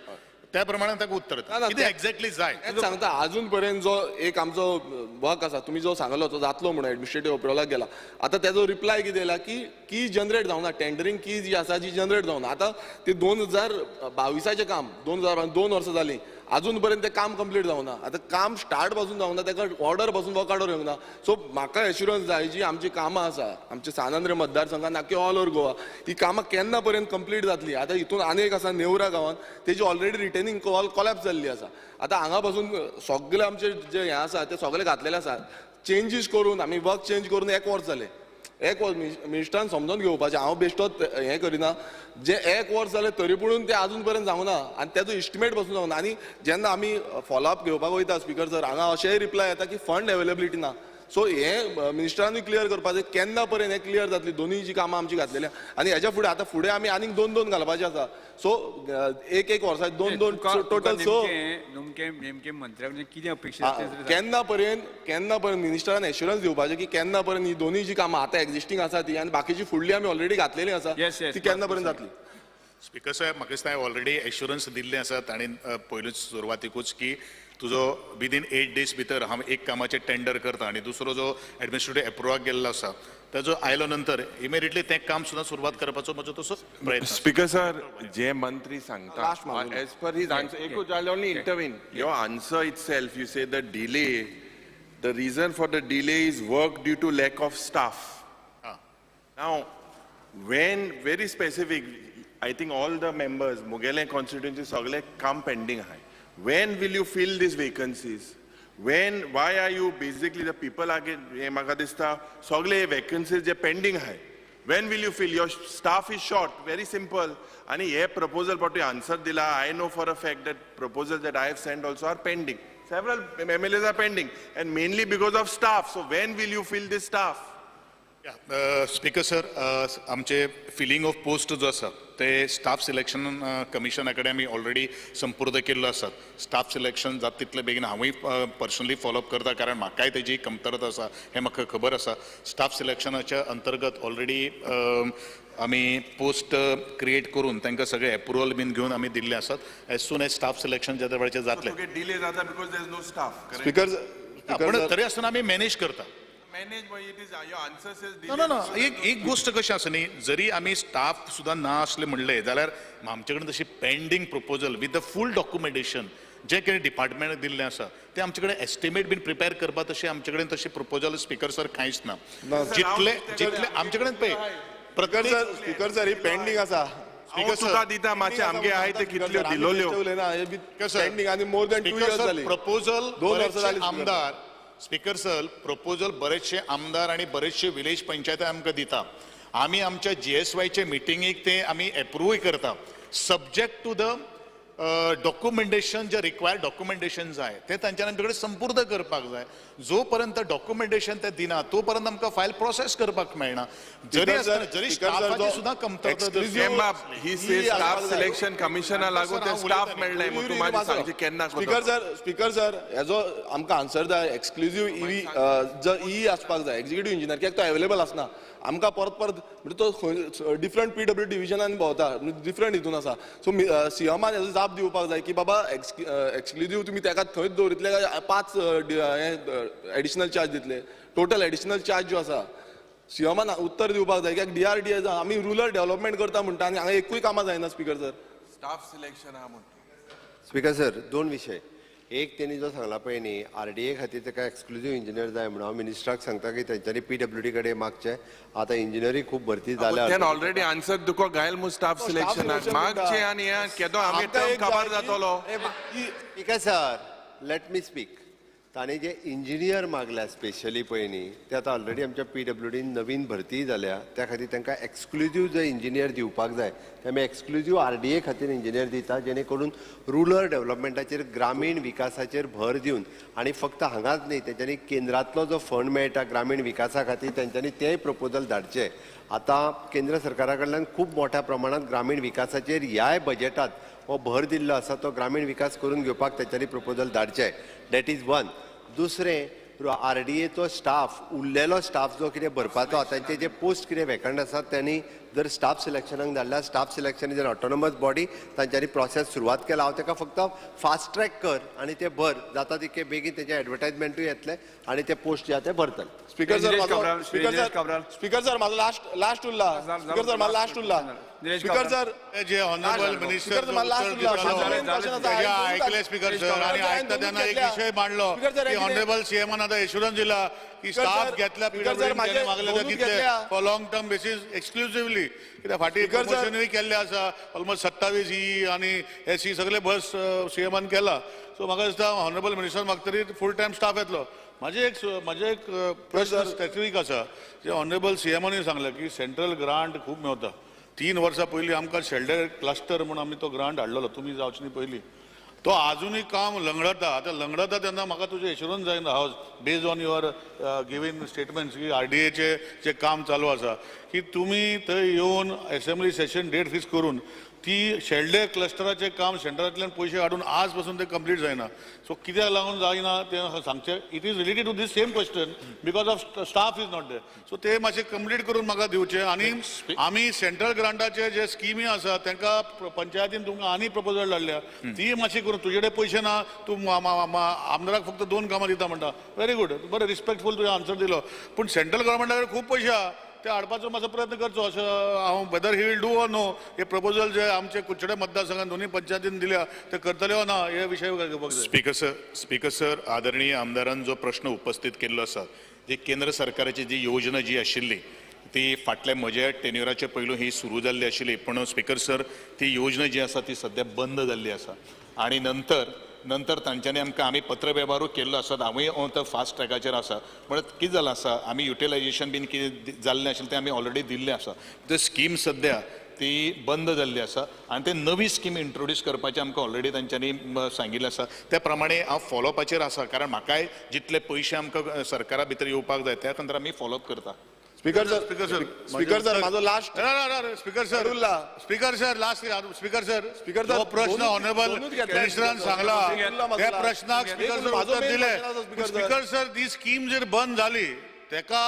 त्या प्रमाणे ताका उत्तर कितें एक्झॅक्टली जाय सांगता. आजून पर्यंत जो एक आमचो वर्क आसा तुमी जो सांगलो तो जातलो म्हणून एडमिनिस्ट्रेटीव अप्रुवलाक गेला, आतां तेजो रिप्लाय कितें येयला की की जनरेट जावना, टेंडरींग की जी आसा जी जनरेट जावना. आतां ते 2022 काम 2022 वर्सां जालीं आजून पर्यंत तें काम कंप्लीट जावना. आतां काम स्टार्ट पासून जावना, ताका ऑर्डर पासून वर्क ऑर्डर येवंक ना. सो म्हाका एश्युरन्स जाय जी आमची कामां आसा आमच्या सान आंद्रे मतदारसंघान ना की ऑल ओवर गोवा ही कामां केन्ना पर्यंत कंप्लीट जातली. आतां हितून आनी एक आसा नेवरा गांवांत तेजी ऑलरेडी रिटेनिंग हॉल कॉलॅप्स जाल्ली आसा. आतां हांगा पासून सगळे आमचे जे हें आसा ते सगळे घातलेले आसा, चेंजीस करून आमी वर्क चेंज करून 1 वर्स जालें. 1 वर्स मिनिस्टरान समजून घेवपाचें, हांव बेश्टोच हें करिना, जे 1 वर्स जालें तरी पुणून तें आजून पर्यंत जावंक ना आनी तेजो इस्टिमेट पासून जावंक ना. आनी जेन्ना आमी फॉलोअप घेवपाक वयता स्पीकर सर हांगा अशेंय रिप्लाय येता की फंड अवेलेबिलिटी ना. सो हें मिनिस्टरानूय क्लियर करपाचें केन्ना पर्यंत हें क्लियर जातली दोनूय जी कामां आमची घातलेली आनी हेज्या फुडें आतां फुडें आमी आनीक 2-2 घालपाचें आसा. सो 1-1 वर्सा 2-2 टोटल 6. नेमकें मंत्र्या कडल्यान कितें अपेक्षा केन्ना पर्यंत केन्ना पर्यंत मिनिस्टरान एश्युरन्स दिवपाचें की केन्ना पर्यंत ही दोनूय जी कामां आतां एक्झिस्टींग आसा ती आनी बाकीची फुडली आमी ऑलरेडी घातलेली आसा ती केन्ना पर्यंत जातली. स्पीकर साहेब म्हाका दिसता हांवें ऑलरेडी एश्युरन्स दिल्लें आसा ताणें पयलूच सुरवातीकूच की तुजो विदीन 8 डेज भितर हांव एक कामाचें टेंडर करता आनी दुसरो जो एडमिनिस्ट्रेटीव एप्रुवाक गेल्लो आसा ताजो आयलो नंतर इमिडिएटली तें काम सुद्दां सुरवात करपाचो म्हजो तसो प्रयत्न. स्पीकर सर जे मंत्री सांगता एज पर his answer एकूच I only intervene your answer itself you say the delay, the reason for the delay is work due to lack of staff. Now when very specific I think all the members मुगेले constituency सगळे काम pending आहाय. When will you fill these vacancies? When, why are you basically the people are getting, म्हाका दिसता सगळे vacancies जे pending आहाय, when will you fill? Your staff is short, very simple. आनी हे proposal पाटी answer दिला, I know for a fact that proposals that I have sent also are pending. Several MLAs are pending and mainly because of staff. So when will you fill this staff? Speaker sir आमचे filling of post जो आसा ते staff selection कमिशना कडेन आमी already संपूर्द केल्लो आसात. Staff selection जाता तितले बेगीन हांवूय पर्सनली फॉलोअप करता कारण म्हाकाय तेजी कमतरता आसा हें म्हाका खबर आसा. स्टाफ सिलेक्शनाच्या अंतर्गत ऑलरेडी आमी पोस्ट क्रिएट करून तांकां सगळे एप्रुवल बीन घेवन आमी दिल्ले आसात. As soon as staff selection ज्या वेळाचेर जातलें डिले जाता because there is no staff. Speaker पण तरी आसतना आमी मॅनेज करता. ना ना एक गोश्ट कशी आसा न्ही, जरी आमी स्टाफ सुद्दां ना आसले म्हणलें जाल्यार आमचे कडेन तशी pending proposal with the full documentation जे कितें डिपार्टमेंटाक दिल्लें आसा तें आमचे कडेन एस्टिमेट बीन प्रिपेर करपा तशें आमचे कडेन तशें प्रपोजल स्पीकर सर कांयच ना. जितले जितले आमचे कडेन पळय प्रत्येक स्पीकर सर ही पेंडींग आसा. तुका दिता मातशें आमगे आहाय ते कितल्यो दिलोल्यो पेंडींग आनी मोर दॅन 2 इयर्स जाली प्रपोजल 2 वर्सां जाली आमदार स्पीकर सर प्रपोजल बरेचशे आमदार आनी बरेचशे विलेज पंचायत आमकां दिता. आमी आमच्या GSYचे मिटिंगेक ते आमी एप्रूवय करता सब्जेक्ट टू the documentation जे रिक्वायर्ड डॉक्युमेंटेशन जाय ते तांच्यानी आमचे कडेन संपूर्द करपाक जाय. जो पर्यंत डॉक्युमेंटेशन ते दिना तो पर्यंत आमकां फायल प्रोसेस करपाक मेळना. जरी आसतना जरी स्टाफाची सुद्दां कमतरता स्टाफ सिलेक्शन कमिशना लागून ते स्टाफ मेळ्ळे म्हूण तूं मागीर सांगचें केन्ना. स्पीकर सर हेजो आमकां आन्सर जाय. एक्सक्लुजीव ई जर ई आसपाक जाय एक्झिक्युटीव इंजिनियर कित्याक तो एवेलेबल आसना आमकां परत परत म्हणजे तो खंय डिफरंट PW डिविजनान भोंवता डिफरंट हितून आसा. सो सीएमान हेजो जाप दिवपाक जाय की बाबा एक्सक्लुजीव तुमी ताका थंयच दवरितले काय 5 एडिशनल चार्ज दितले, टोटल एडिशनल चार्ज जो आसा सीएमान उत्तर दिवपाक जाय कित्याक डीआरडीए आमी रुरल डेव्हलपमेंट करता म्हणटा आनी हांगा एकूय कामां जायना. स्पीकर सर, स्टाफ सिलेक्शन आहा म्हणटा. स्पीकर सर, दोन विशय. एक तेणी जो सांगला पळय न्ही आरडीए खातीर ताका एक्सक्लुजीव इंजिनियर जाय म्हणून हांव मिनिस्टराक सांगता की तेंच्यांनी पीडब्ल्यूडी कडेन मागचें. आतां इंजिनियरींग खूब भरती जाल्या. तेन ऑलरेडी आन्सर तुका घायल मु स्टाफ सिलेक्शनाक मागचें आनी हें केदो आमी टर्म काबार जातलो. Speaker sir, let me speak. ताणें जे इंजिनियर मागल्या स्पेशली पळय न्ही ते आतां ऑलरेडी आमच्या पीडब्ल्यूडीन नवीन भरती जाल्या, त्या खातीर तांकां एक्सक्लुजीव जे इंजिनियर दिवपाक जाय ते आमी एक्सक्लुजीव आरडीए खातीर इंजिनियर दिता, जेणे करून रुरल डेव्हलपमेंटाचेर ग्रामीण विकासाचेर भर दिवन आनी फक्त हांगाच न्ही तेंच्यांनी केंद्रांतलो जो फंड मेळटा ग्रामीण विकासा खातीर तेंच्यांनी तेय प्रपोजल धाडचे. आतां केंद्र सरकारा कडल्यान खूब मोठ्या प्रमाणांत ग्रामीण विकासाचेर ह्याय बजेटांत हो भर दिल्लो आसा, तो ग्रामीण विकास करून घेवपाक तेंच्यांनी प्रपोजल धाडचे. That is one. दुसरें, आरडीएचो स्टाफ उरलेलो स्टाफ जो कितें भरपाचो तांचे जे पोस्ट कितें वेकंट आसात त्यांनी जर स्टाफ सिलेक्शनाक धाडल्या, staff selection is an autonomous body, तांच्यांनी प्रोसेस सुरवात केला. हांव ताका फक्त फास्ट ट्रॅक कर आनी ते भर, जाता तितके बेगीन तेजें एडवर्टायजमेंटूय येतलें आनी ते पोस्ट जे आहा ते भरतले. स्पीकर सर, स्पीकर सर म्हाजो लास्ट उरला. स्पीकर सर म्हाजो लास्ट उरला. स्पीकर सर, जे ऑनरेबल मिनिस्टर ऐकले स्पीकर सर, आनी आयकता तेन्ना एक विशय मांडलो की ऑनरेबल सीएमान आतां एश्युरन्स दिला की स्टाफ घेतला पीडब्ल्यूडीन मागले ते दितले for long term basis exclusively. कित्याक फाटीं प्रमोशनूय केल्लें आसा ऑलमोस्ट 27 ई आनी एस ई सगळे बस सीएमान केला. सो म्हाका दिसता ऑनरेबल मिनिस्टर मागतरी फूल टायम स्टाफ येतलो. म्हाजे एक प्रश्न स्पेसिफीक आसा, जे ऑनरेबल सीएमानूय सांगलें की सेंट्रल ग्रांट खूब मेवता. 3 वर्सां पयलीं आमकां शेल्डर क्लस्टर म्हूण आमी तो ग्रांट हाडलेलो, तुमी जावचे न्ही पयलीं, तो आजुनूय काम लंगडता. आतां लंगडता तेन्ना म्हाका तुजें एश्युरन्स जायना हांव based on your giving statements की आरडीएचें जें काम चालू आसा की तुमी थंय येवन एसेंब्ली सेशन डेट फिक्स करून ती शेल्डे क्लस्टराचें काम सेंट्रांतल्यान पयशे हाडून आज पासून तें कंप्लीट जायना. सो कित्याक लागून जायना तें सांगचें. It is related to this same question because of staff is not there. So ते मातशें कंप्लीट करून म्हाका दिवचें. आनी आमी सेंट्रल ग्रांटाचे जे स्किमी आसा तांकां पंचायतीन तुमकां आनी प्रपोजल धाडल्या ती मातशी करून. तुजे कडेन पयशे ना, तूं आमदाराक फक्त 2 कामां दिता म्हणटा, व्हेरी गूड, बरें रिस्पेक्टफूल तुवें आन्सर दिलो, पूण सेंट्रल गव्हर्मेंटा कडेन खूब पयशे आहा ते हाडपाचो मातसो प्रयत्न करचो अशें हांव whether he will do or no hey proposal जे आमचे कुडचडे मतदारसंघान दोनूय पंचायतीन दिल्या ते करतले ओ ना हे विशय घेवपाक जाय. स्पीकर सर, आदरणीय आमदारान जो प्रश्न उपस्थित केल्लो आसा, जी केंद्र सरकाराची जी योजना जी आशिल्ली ती फाटल्या म्हज्या टेन्युराचे पयलू ही सुरू जाल्ली आशिल्ली, पूण स्पीकर सर ती योजना जी आसा ती सद्या बंद जाल्ली आसा आनी नंतर तांच्यांनी आमकां आमी पत्रवेव्हारूय केल्लो आसा, हांवूय तो फास्ट ट्रॅकाचेर आसा. म्हणल्यार कितें जालां आसा, आमी युटिलायजेशन बीन कितें जाल्लें आशिल्लें तें आमी ऑलरेडी दिल्लें आसा. ते स्कीम सद्या ती बंद जाल्ली आसा आनी ते नवी स्कीम इंट्रोड्यूस करपाचें आमकां ऑलरेडी तांच्यांनी सांगिल्लें आसा. त्या प्रमाणे हांव फॉलोअपाचेर आसा, कारण म्हाकाय जितले पयशे आमकां सरकारा भितर येवपाक जाय त्या खातीर आमी फॉलोअप करता. स्पीकर सर, स्पीकर सर माझो last speaker sir speaker sir last speaker sir speaker sir प्रश्न ऑनरेबल मिनिस्टरान सांगला त्या प्रश्नाक स्पीकर सर उत्तर दिले. स्पीकर सर, ती स्कीम जर बंद जाली तेका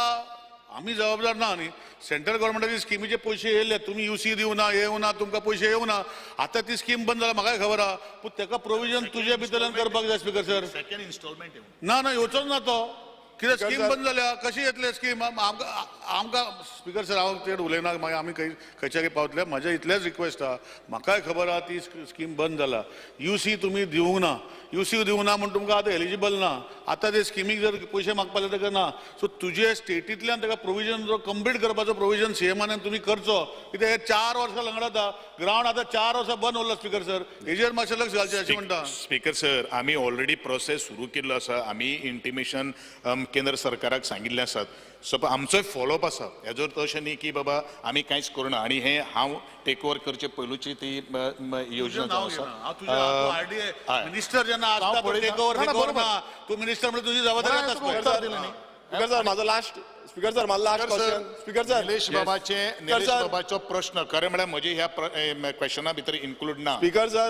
आमी जबाबदार ना न्ही. सेंट्रल गव्हर्मेंटाची स्किमीचे पयशे येयले, तुमी युसी दिवना हे येवना, तुमकां पयशे येवना, आतां ती स्कीम बंद जाल्या म्हाकाय खबर आहा, पूण तेका प्रोविजन तुजे भितरल्यान करपाक जाय. स्पीकर सर, सेकंड इन्स्टॉलमेंट ना ना येवचोच ना तो, कित्याक स्कीम बंद जाल्या, कशी येतले स्कीम आमकां आमकां स्पीकर सर हांव चड उलयना, मागीर आमी खंयच्या खंय पावतले. म्हजें इतलेंच रिक्वेस्ट आहा, म्हाकाय खबर आहा ती स्कीम बंद जाला, युसी तुमी दिवंक ना, युसी दिवंक ना म्हूण तुमकां आतां एलिजिबल ना, आतां ते स्किमीक जर पयशे मागपा जाय ताका ना. सो तुजे स्टेटींतल्यान ताका प्रोविजन जो कंप्लीट करपाचो प्रोविजन सीएमान तुमी करचो, कित्याक हे 4 वर्सां लंगडता ग्रावंड आतां 4 वर्सां बंद उरला. स्पीकर सर, हेजेर मातशें लक्ष घालचें अशें म्हणटा. स्पीकर सर, आमी ऑलरेडी प्रोसेस सुरू केल्लो आसा, आमी इंटिमेशन केंद्र सरकाराक सांगिल्लें आसात. सो आमचोय फॉलोअप आसा, हेजो अर्थ अशें न्ही की बाबा आमी कांयच करुना. आनी हें हांव टेक ओवर करचे पयलूची ती योजना जावन आसा. मिनिस्टर जेन्ना आसता टेक ओवर ना, तूं मिनिस्टर म्हणजे तुजी जबाबदारी आसता. स्पीकर सर, माझो लास्ट स्पीकर सर, माझो last question. Speaker sir, Nilesh बाबाचो प्रश्न खरें म्हळ्यार म्हजे ह्या क्वेश्चना भितर इन्क्लूड ना. स्पीकर सर,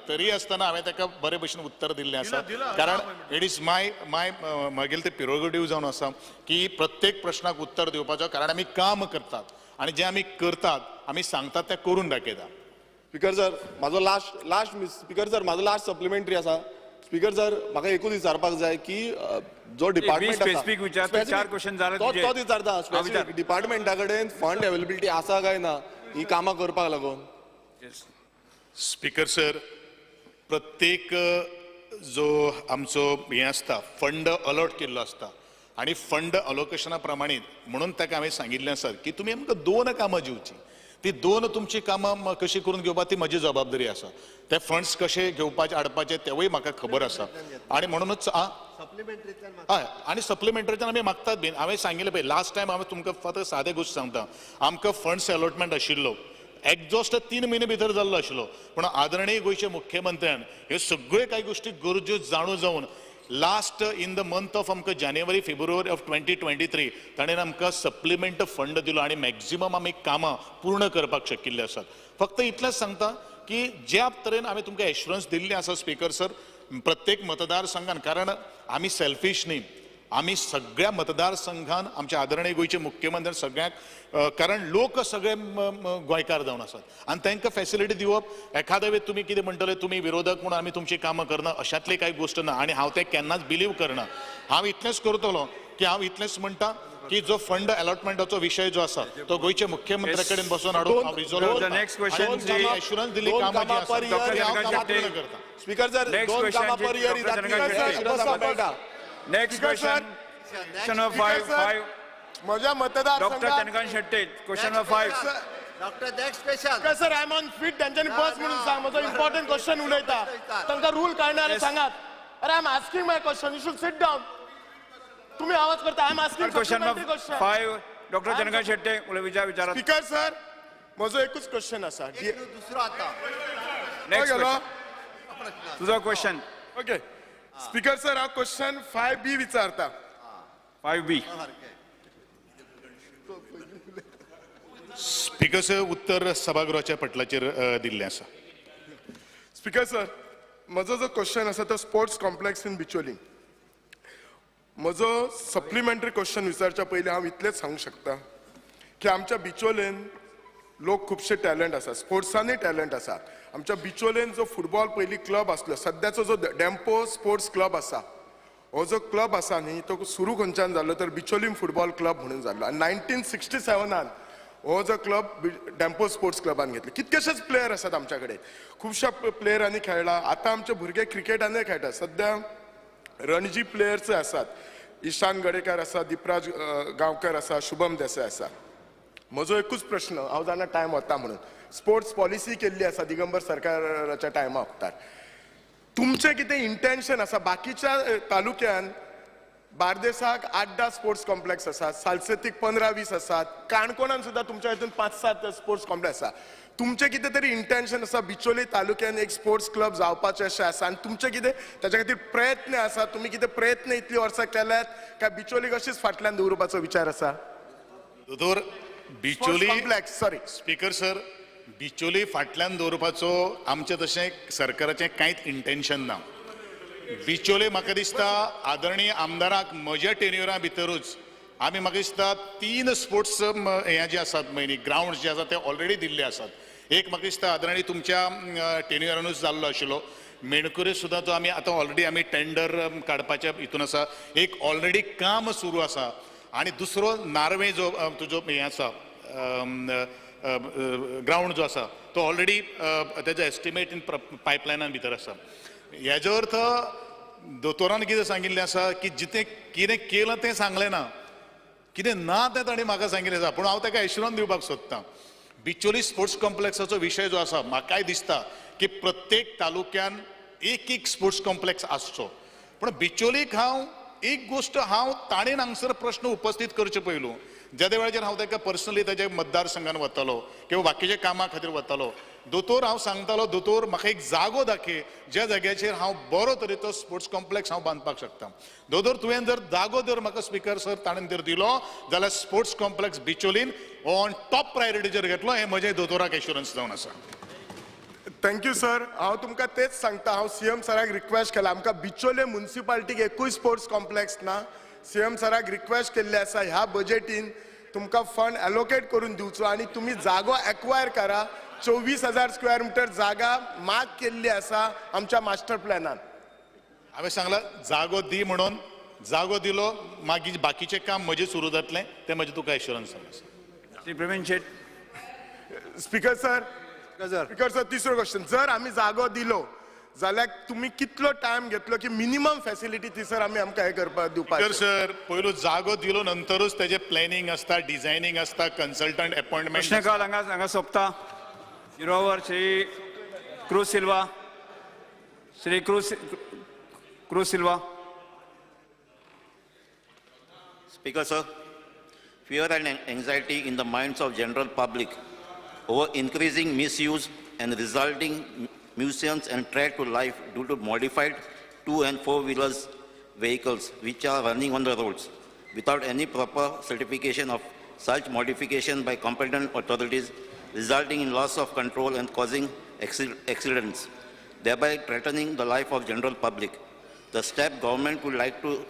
तरी आसतना हांवें ताका बरे भशेन उत्तर दिल्लें आसा, कारण it is my माय म्हगेलें ते प्रिरोगेटीव जावन आसा की प्रत्येक प्रश्नाक उत्तर दिवपाचो, कारण आमी काम करतात आनी जें आमी करतात आमी सांगतात तें करून दाखयता. स्पीकर सर, म्हाजो लास्ट लास्ट स्पीकर सर, म्हाजो लास्ट सप्लिमेंटरी आसा. स्पीकर सर, म्हाका एकूच विचारपाक जाय की जो डिपार्टमेंट स्पेसिफीक विचार, चार क्वेश्चन जाले. तोच विचारता, स्पेसिफीक डिपार्टमेंटा कडेन फंड अवेलेबिलिटी आसा काय ना ही कामां करपाक लागून? स्पीकर सर, प्रत्येक जो आमचो हें आसता फंड अलॉट केल्लो आसता आनी फंड अलोकेशना प्रमाणे, म्हणून ताका हांवें सांगिल्लें आसा की तुमी आमकां दोन कामां दिवचीं, ती दोन तुमची कामां कशी करून घेवपा ती म्हजी जबाबदारी आसा. ते फंड्स कशे घेवपाचे हाडपाचे तेवूय म्हाका खबर आसा आनी म्हणूनच हय, आनी सप्लिमेंटरीच्यान आमी मागतात बीन. हांवें सांगिल्लें पळय लास्ट टायम, हांवें तुमकां फक्त सादे गोश्ट सांगता, आमकां फंड्स अलॉटमेंट आशिल्लो एक्झॉस्ट 3 म्हयने भितर जाल्लो आशिल्लो, पूण आदरणीय गोंयच्या मुख्यमंत्र्यान ह्यो सगळ्यो कांय गोश्टी गरज्यो जाणू जावन last in the month of आमकां जानेवारी फेब्रुवारी ऑफ 2023 ताणें आमकां सप्लिमेंट फंड दिलो आनी मॅक्झिमम आमी कामां पूर्ण करपाक शकिल्ले आसात. फक्त इतलेंच सांगता की ज्या तरेन आमी तुमकां एश्युरन्स दिल्ली आसा स्पीकर सर, प्रत्येक मतदारसंघान, कारण आमी सेल्फीश न्ही, आमी सगळ्या मतदारसंघान आमच्या आदरणीय गोंयचे मुख्यमंत्री सगळ्यांक, कारण लोक सगळे गोंयकार जावन आसात आनी तांकां फॅसिलिटी दिवप, एखाद्या वेळ तुमी कितें म्हणटले तुमी विरोधक म्हणून आमी तुमची कामां करना अशांतली कांय गोश्ट ना आनी हांव तें केन्नाच बिलीव करना. हांव इतलेंच करतलो की हांव इतलेंच म्हणटा की जो फंड अलॉटमेंटाचो विशय जो आसा तो गोंयच्या मुख्यमंत्र्या कडेन बसून हाडून हांव रिजॉल्व करता. एश्युरन्स दिल्ली कामां जी आसा हांव करता. स्पीकर सर, दोन कामां per year. Next question, question number 5. म्हज्या मतदारसंघात Dr. Chandrakant Shetty, question number 5. Doctor, next question. Sir, I am on feet. तांच्यांनी बस म्हणून सांग, म्हजो इम्पॉर्टंट क्वेश्चन उलयता, तांकां रूल कळना जाल्यार सांगात. अरे I am asking my question, you should sit down. तुम्ही आवाज करता. I am asking question number 5. Doctor Chandrakant Shetty विचार विचारात. स्पीकर सर, म्हजो एकूच क्वेश्चन आसा, दुसरो आतां नेक्स्ट तुजो क्वेश्चन. ओके स्पीकर सर, हांव क्वेश्चन 5B विचारता. 5B. Speaker sir, उत्तर सभागृहाच्या पटलाचेर दिल्लें आसा. स्पीकर सर, म्हजो जो क्वेश्चन आसा तो स्पोर्ट्स कॉम्प्लेक्स इन बिचोली. म्हजो सप्लिमेंटरी क्वेश्चन विचारच्या पयलीं हांव इतलेंच सांगूंक शकता की आमच्या बिचोलेन लोक खुबशे टॅलंट आसा, स्पोर्ट्सांनी टॅलंट आसा. आमच्या बिचोलेन जो फुटबॉल पयलीं क्लब आसलो, सद्याचो जो डेम्पो स्पोर्ट्स क्लब आसा, हो जो क्लब आसा न्ही तो सुरू खंयच्यान जाल्लो तर बिचोलीम फुटबॉल क्लब म्हणून जाल्लो आनी 1967 हो जो क्लब डेम्पो स्पोर्ट्स क्लबान घेतले. कितकेशेच प्लेयर आसात आमच्या कडेन, खुबश्या प्लेयरांनी खेळ्ळा. आतां आमचे भुरगे क्रिकेटानूय खेळटात. सद्या रणजी प्लेयर्स आसात, ईशान गडेकर आसा, दीपराज गांवकर आसा, शुभम देसाय आसा. म्हजो एकूच प्रश्न, हांव जाणा टायम वता म्हणून, स्पोर्ट्स पॉलिसी केल्ली आसा दिगंबर सरकाराच्या टायमा वखतार, तुमचें कितें इंटेन्शन आसा? बाकीच्या तालुक्यान बार्देसाक 8-10 स्पोर्ट्स कॉम्प्लेक्स आसात, सालसेतीक 15-20 आसात, काणकोणान सुद्दां तुमच्या हितून 5-7 स्पोर्ट्स कॉम्प्लेक्स आसा. तुमचें कितें तरी इंटेन्शन आसा बिचोली तालुक्यान एक स्पोर्ट्स क्लब जावपाचें अशें आसा आनी तुमचें कितें ताच्या खातीर प्रयत्न आसा? तुमी कितें प्रयत्न इतलीं वर्सां केल्यात काय बिचोलीक अशीच फाटल्यान दवरुपाचो विचार आसा? दोतोर, Bicholim complex, sorry speaker sir, Bicholim फाटल्यान दवरपाचो आमचें तशें सरकाराचें कांयच इंटेन्शन ना. बिचोली म्हाका दिसता आदरणीय आमदाराक म्हज्या टेन्युरा भितरूच आमी म्हाका दिसता 3 स्पोर्ट्स हे जे आसात न्ही ग्रावंड जे आसात ते ऑलरेडी दिल्ले आसात. एक म्हाका दिसता आदरणीय तुमच्या टेन्युरानूच जाल्लो आशिल्लो. मेणकुरे सुद्दां जो आमी आतां ऑलरेडी आमी टेंडर काडपाच्या हितून आसा, एक ऑलरेडी काम सुरू आसा आनी दुसरो नार्वे जो तुजो हें आसा ग्रावंड जो आसा तो ऑलरेडी तेजो एस्टिमेट इन पायपलायनान भितर आसा. हेजो अर्थ दोतोरान कितें सांगिल्लें आसा की जितें कितें केलां तें सांगलें ना, कितें ना तें ताणें म्हाका सांगिल्लें आसा. पूण हांव ताका एश्युरन्स दिवपाक सोदतां, बिचोली स्पोर्ट्स कॉम्प्लेक्साचो विशय जो आसा म्हाकाय दिसता की प्रत्येक तालुक्यान एक एक स्पोर्ट्स कॉम्प्लेक्स आसचो. पूण बिचोलीक हांव एक गोश्ट हांव ताणें हांगसर प्रश्न उपस्थीत करचे पयलू ज्या वेळाचेर हांव ताका पर्सनली ताच्या मतदारसंघान वतालो किंवा बाकीच्या कामां खातीर वतालो, दोतोर हांव सांगतालो, दोतोर म्हाका एक जागो दाखय ज्या जाग्याचेर हांव बरो तरेचो स्पोर्ट्स कॉम्प्लेक्स हांव बांदपाक शकता. दोतोर तुवें जर जागो जर म्हाका स्पीकर सर ताणें जर दिलो जाल्यार स्पोर्ट्स कॉम्प्लेक्स बिचोलीन ऑन टॉप प्रायोरिटीचेर घेतलो, हें म्हजें दोतोराक एश्युरन्स जावन आसा. Thank you sir. हांव तुमकां तेच सांगता, हांव सीएम सराक रिक्वेस्ट केला, आमकां बिचोले मुन्सिपालिटीक एकूय स्पोर्ट्स कॉम्प्लेक्स ना. सीएम सराक रिक्वेस्ट केल्ले आसा ह्या बजेटीन तुमकां फंड एलोकेट करून दिवचो आनी तुमी जागो एक्वायर करा. 24,000 स्क्वेअर मिटर जागा मार्क केल्ली आसा आमच्या मास्टर प्लॅनान. हांवें सांगलां जागो दी म्हणून, जागो दिलो, मागीर बाकीचें काम म्हजें सुरू जातलें, तें म्हजें तुका एश्योरन्स आसा. Shri Praveen Shet. Speaker sir, speaker sir, तिसरो क्वेश्चन, जर आमी जागो दिलो जाल्यार तुमी कितलो टायम घेतलो की मिनिमम फॅसिलिटी थंयसर आमी आमकां हें करपाक दिवपाक? स्पीकर सर, पयलू जागो दिलो नंतरूच तेजें प्लॅनिंग आसता, डिझायनींग आसता, कन्सल्टंट एपॉयंटमेंट. प्रश्नकाल हांगा हांगा सोंपता. Zero hour. Shri Cruz Silva, Shri Cruz Silva. Speaker sir, fear and anxiety in the minds of general public over increasing misuse and resulting nuisance and threat to life due to modified 2- and 4-wheelers vehicles which are running on the roads without any proper certification of such modification by competent authorities, resulting in loss of control and causing accidents, thereby threatening the life of general public. The step government would like to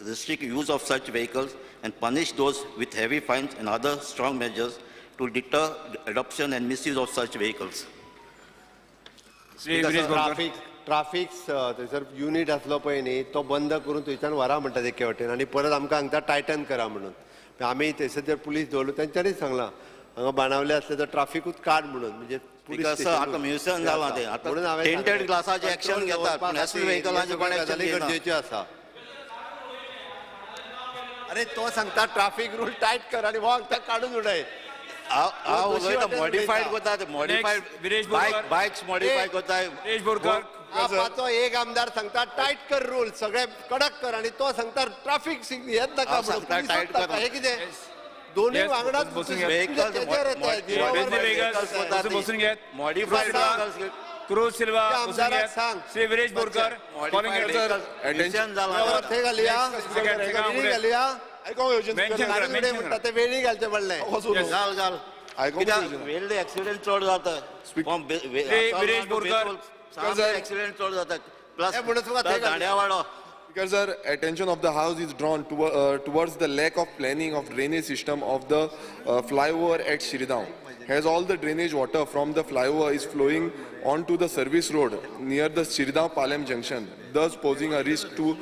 restrict use of such vehicles and punish those with heavy fines and other strong measures to deter adoption and misuse of such vehicles. Traffic traffic थंयसर unit आसलो पळय न्ही, तो बंद करून थंयच्यान व्हरा म्हणटा एके वटेन, आनी परत आमकां हांगता टायटन करा म्हणून. आमी थंयसर जर पुलीस दवरलो, तेंच्यांनीच सांगलां हांगा बाणावले आसले तर ट्राफिकूच काड म्हणून, म्हणजे पुलीस आतां म्युझियम जालां तें, आतां टेंटेड ग्लासाचें एक्शन घेतात, पूण असले व्हेकलाचें कोण एक्शन घेना. गरजेच्यो आसा. अरे तो सांगता ट्राफिक रूल टायट कर आनी हो सांगता काडून उडय. हांव उलयता मॉडिफायड करता, मॉडिफायड बायक्स मॉडिफाय करता. आपाचो एक आमदार सांगता टायट कर रूल, सगळे कडक कर, आनी तो सांगता ट्राफिक हेच नाका, टायट कर. हे कितें दोन्ही वांगडाच मॉडिफायड. क्रूज सिल्वा, श्री विरेश बोरकर. थंय घालया, घालया, म्हणटा ते वेळी घालचें पडलें. घाल घाल, वेल्ले एक्सिडेंट चड जाता, एक्सिडेंट चड जाता, plus दांड्यावाडो. Speaker sir, attention of the house is drawn towards the lack of planning of drainage system of the flyover at Shirgaon. As all the drainage water from the flyover is flowing onto the service road near the Shirgaon Palem junction, thus posing a risk to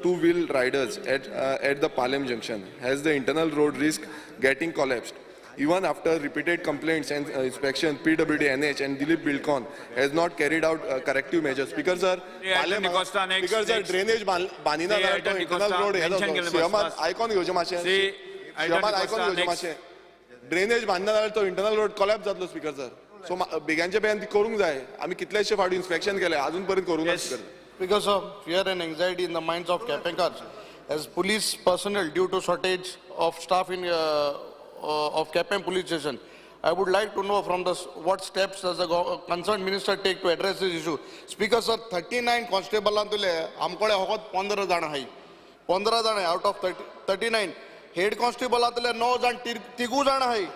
two-wheel riders at the Palem junction. Has the internal road risk getting collapsed? Even after repeated complaints and inspection, PWD, NH and Dilip Bilcon has not carried out corrective measures. Speaker sir, Speaker sir, drainage बांदिना जाल्यार तो internal road हे जातलो. सीएमान icon घेवचें मातशें, सीएमान icon घेवचें मातशें. Drainage बांदिना जाल्यार तो इंटरनल रोड कॉलॅप्स जातलो स्पीकर सर. सो बेगानचे बेगीन ती करूंक जाय. आमी कितलेशे फावटी इन्स्पेक्शन केलें, अजून पर्यंत करूंक ना speaker. Because of fear and anxiety in the minds of Kapenkars, as police personnel due to shortage of staff in of Quepem police station, I would like to know from the what steps does the concerned minister take to address this issue. Speaker sir, 39 constable antule amkole hogot 15 jana hai, 15 jana out of 39 head constable antule 9 jana tigu jana hai.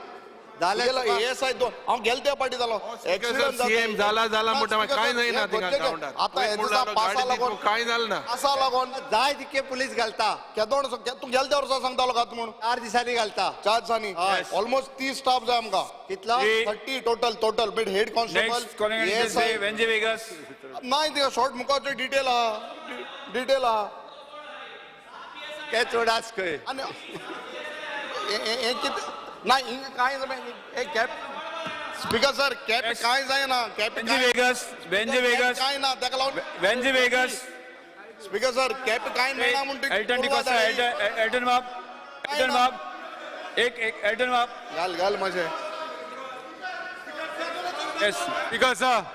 ASI दोन हांव गेल त्या पाटी जालो CM जाला जाला म्हणटा काय जायना थिंगा ग्रावंडार. आतां हें दिसा पासा लागोन काय जालें ना, पासा लागोन जाय तितके पुलीस घालता. केदोण तूं गेल त्या वर्सा सांगतालो घात म्हूण, 4 दिसांनी घालता, 4 दिसांनी ऑलमोस्ट 30 स्टाफ जाय आमकां. कितलो? 30 total total but head constable ASI ना थिंगा शॉर्ट मुखार डिटेल आहा, डिटेल आहा. ते चोडास खंय आनी हें कितें ना हिंगा कांय जायना. कॅप स्पीकर सर, कॅप कांय जायना, कॅप वेंजी वेगस कांय ना, ताका लागून वेंजी वेगस. स्पीकर सर, कॅप कांय मेळना म्हूण एल्टन डिकोस्टा, एल्टन बाब, एल्टन बाब, एक एक एल्टन बाब घाल घाल मातशें. Yes speaker sir,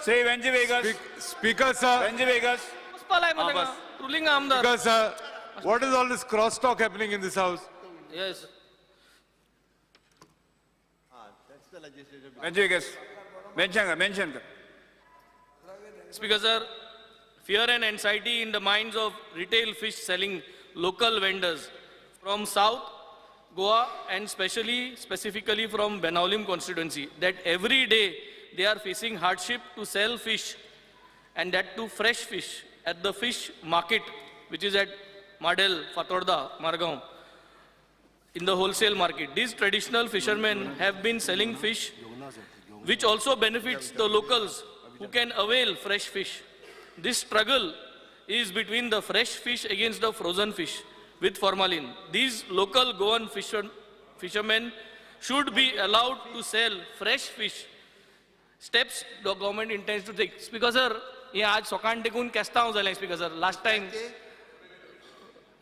Shri Venzy Veigas. Speaker sir, Venzy Veigas. Ruling आमदार. Speaker sir, what is all this cross talk happening in this house? Yes. Mention. Speaker sir, fear and anxiety in the minds of retail fish selling local vendors from South Goa and specifically from Benaulim constituency, that every day they are facing hardship to sell fish, and that too fresh fish, at the fish market, which is at Madel, Fatorda, Margaon, in the wholesale market. These traditional fishermen have been selling fish, which also benefits the locals who can avail fresh fish. This struggle is between the fresh fish against the frozen fish with formalin. These local Goan fishermen should be allowed to sell fresh fish. Steps the government intends to take. Speaker sir, हे आज सकाळ देखून केस्तांव जालें speaker sir.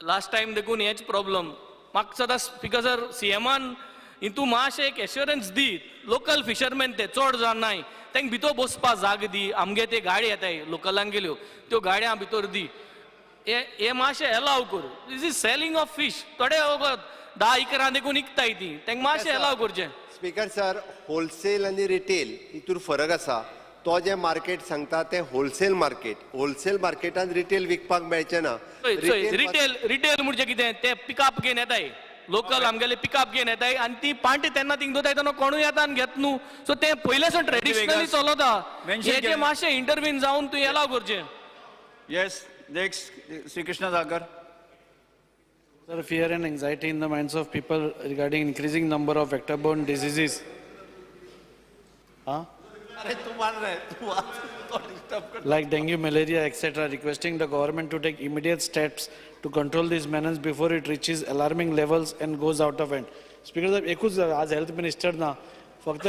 Last time देखून हेच problem म्हाका सदां स्पीकर सर सीएमान हितू मातशें एक एश्योरन्स दी लोकल फिशरमॅन ते चड जाण नाय तांकां भितर बसपा जाग दी. आमगे ते गाडी येताय लोकलांक गेल्यो त्यो गाडयां भितर दी. हे मातशें एलाव कर. This is selling of fish. थोडे वगत 10-11 देखून विकताय ती तांकां मातशें एलाव करचें. स्पीकर सर, होलसेल आनी रिटेल हितूर फरक आसा. तो जे मार्केट सांगता ते होलसेल मार्केट. होलसेल मार्केटान रिटेल विकपाक मेळचें ना. रिटेल रिटेल म्हणजे कितें ते पिकअप घेवन येताय लोकल आमगेले पिकअप घेवन येताय आनी ती पांटी तेन्ना थिंग दवरताय तेन्ना कोणूय येता आनी घेत न्हू. सो ते पयलेसून ट्रेडिशनली चलता. हेजे मातशें इंटरवीन जावन तूं एलाव करचें. Yes, next Shri Krishna Sagar. Sir, fear and anxiety in the minds of people regarding increasing number of vector-borne diseases. Huh? Like dengue, malaria, etc., requesting the government to take immediate steps to control this menace before it reaches alarming levels and goes out of hand. Speaker साहेब, एकूच आज health minister ना, फक्त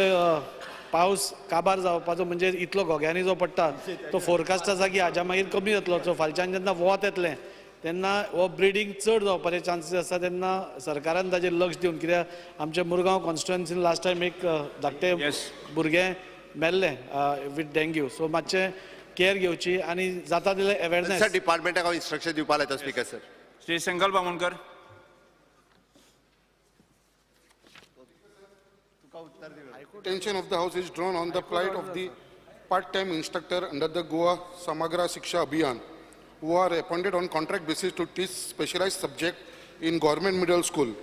पावस काबार जावपाचो म्हणजे इतलो घोग्यांनी जो पडटा तो फोरकास्ट आसा की हाज्या मागीर कमी जातलो. सो फालच्यान जेन्ना वत येतलें तेन्ना हो ब्रिडींग चड जावपाचे चान्सीस आसा. तेन्ना सरकारान ताजेर लक्ष दिवन, कित्याक आमच्या मुरगांव कॉन्स्टिट्युएन्सीन लास्ट टायम एक धाकटें भुरगें मेल्लें विथ डेंग्यू. सो मातशें केअर घेवची आनी जाता तितलें अवेरनेस. सर, डिपार्टमेंटाक हांव इन्स्ट्रक्शन दिवपाक लायता speaker sir. Shri Sankalp Amonkar. Attention of the House is drawn on the plight of the part-time instructor under the Goa Samagra Shiksha Abhiyan, who are appointed on contract basis to teach specialized subject in government middle school.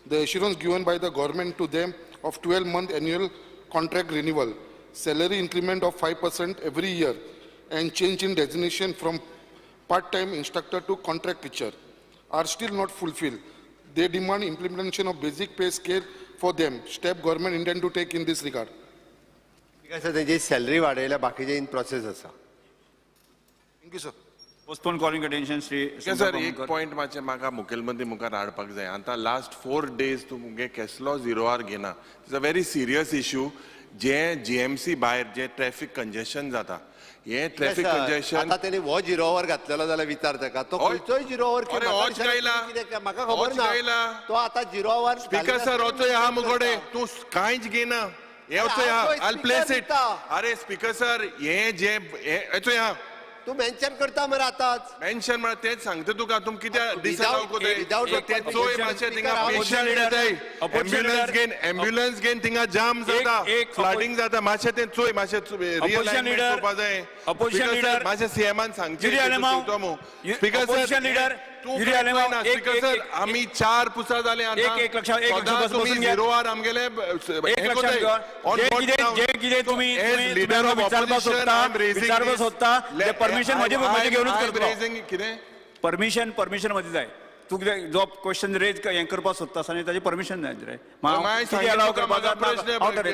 The assurance given by the government to them of 12-month annual contract renewal, salary increment of 5% every year, and change in designation from part-time instructor to contract teacher are still not fulfilled. They demand implementation of basic pay scale for them. Step government intend to take in this regard. Speaker sir, तेंची salary वाडयल्या, बाकीचे in process आसा. Thank you sir. Postpone calling attention Shri sir, एक point मातशें म्हाका मुखेलमंत्री मुखार हाडपाक जाय. आतां लास्ट 4 डेज तूं मुगे केसलो झिरो आर घेना. It's a very serious issue. J GMC भायर जे ट्रॅफिक कंजेशन जाता, हे ट्रॅफिक कंजेशन आता तेणी हो झिरो our घातलेलो जाल्यार विचार ताका, तो खंयचोय झिरो our म्हाका खबर ना. तो आतां झिरो our. Speaker sir, वचोय आहा मुकोडे, तूं कांयच घेना. हे वचोय आहा, आय प्लेस it. अरे स्पीकर सर, हे जे हेचोय आहा तूं मेन्शन करता मरे आतांच. मेन्शन म्हळ्यार तेच सांगता तुका. तुम कित्याक डिसअलाव कोताय? ते चोय मातशें थिंगा पेशंट येताय, एम्ब्युलन्स घेवन, एम्ब्युलन्स घेवन थिंगा जाम जाता, फ्लडिंग जाता. मातशें तें चोय, मातशें रियलायनमेंट करपा जाय. मातशें सीएमान सांगचें. स्पीकर सर, स्पीकर सर, आमी 4 पुसा जाले आतां. तुमी झिरो आर आमगेले लिडर ऑफ ऑपोजिशन विचारपाक सोदता. परमिशन म्हजे घेवनूच करतलो. कितें परमिशन? परमिशन मदीं जाय. तूं कितें जो क्वेश्चन रेज हें करपाक सोदता आसतना ताजी परमिशन जाय रे.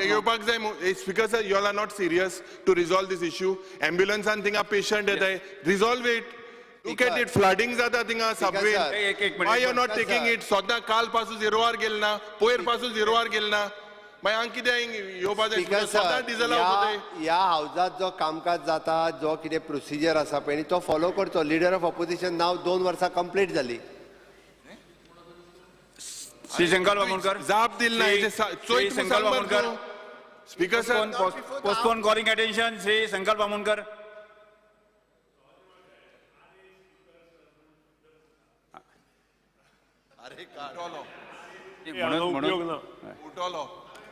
येवपाक जाय. Speaker sir, you all are not serious to resolve this issue. एम्ब्युलन्सान थिंगा पेशंट येताय, resolve it. Look at it, flooding जाता थिंगा subway. Why you are not taking it? सद्दां काल पासून झिरो आर गेल ना, पयर पासून झिरो आर गेल ना. मागीर हांगा कितें येवपा जाय? ह्या हावजात जो कामकाज जाता, जो कितें प्रोसिजर आसा पळय तो फॉलो करचो. लिडर ऑफ ऑपोजिशन नाव 2 वर्सां कंप्लीट जाली. श्री संकल्प आमोणकर जाप दिली ना. Shri Sankalp Amonkar. Speaker sir, postpone calling attention Shri Sankalp Amonkar.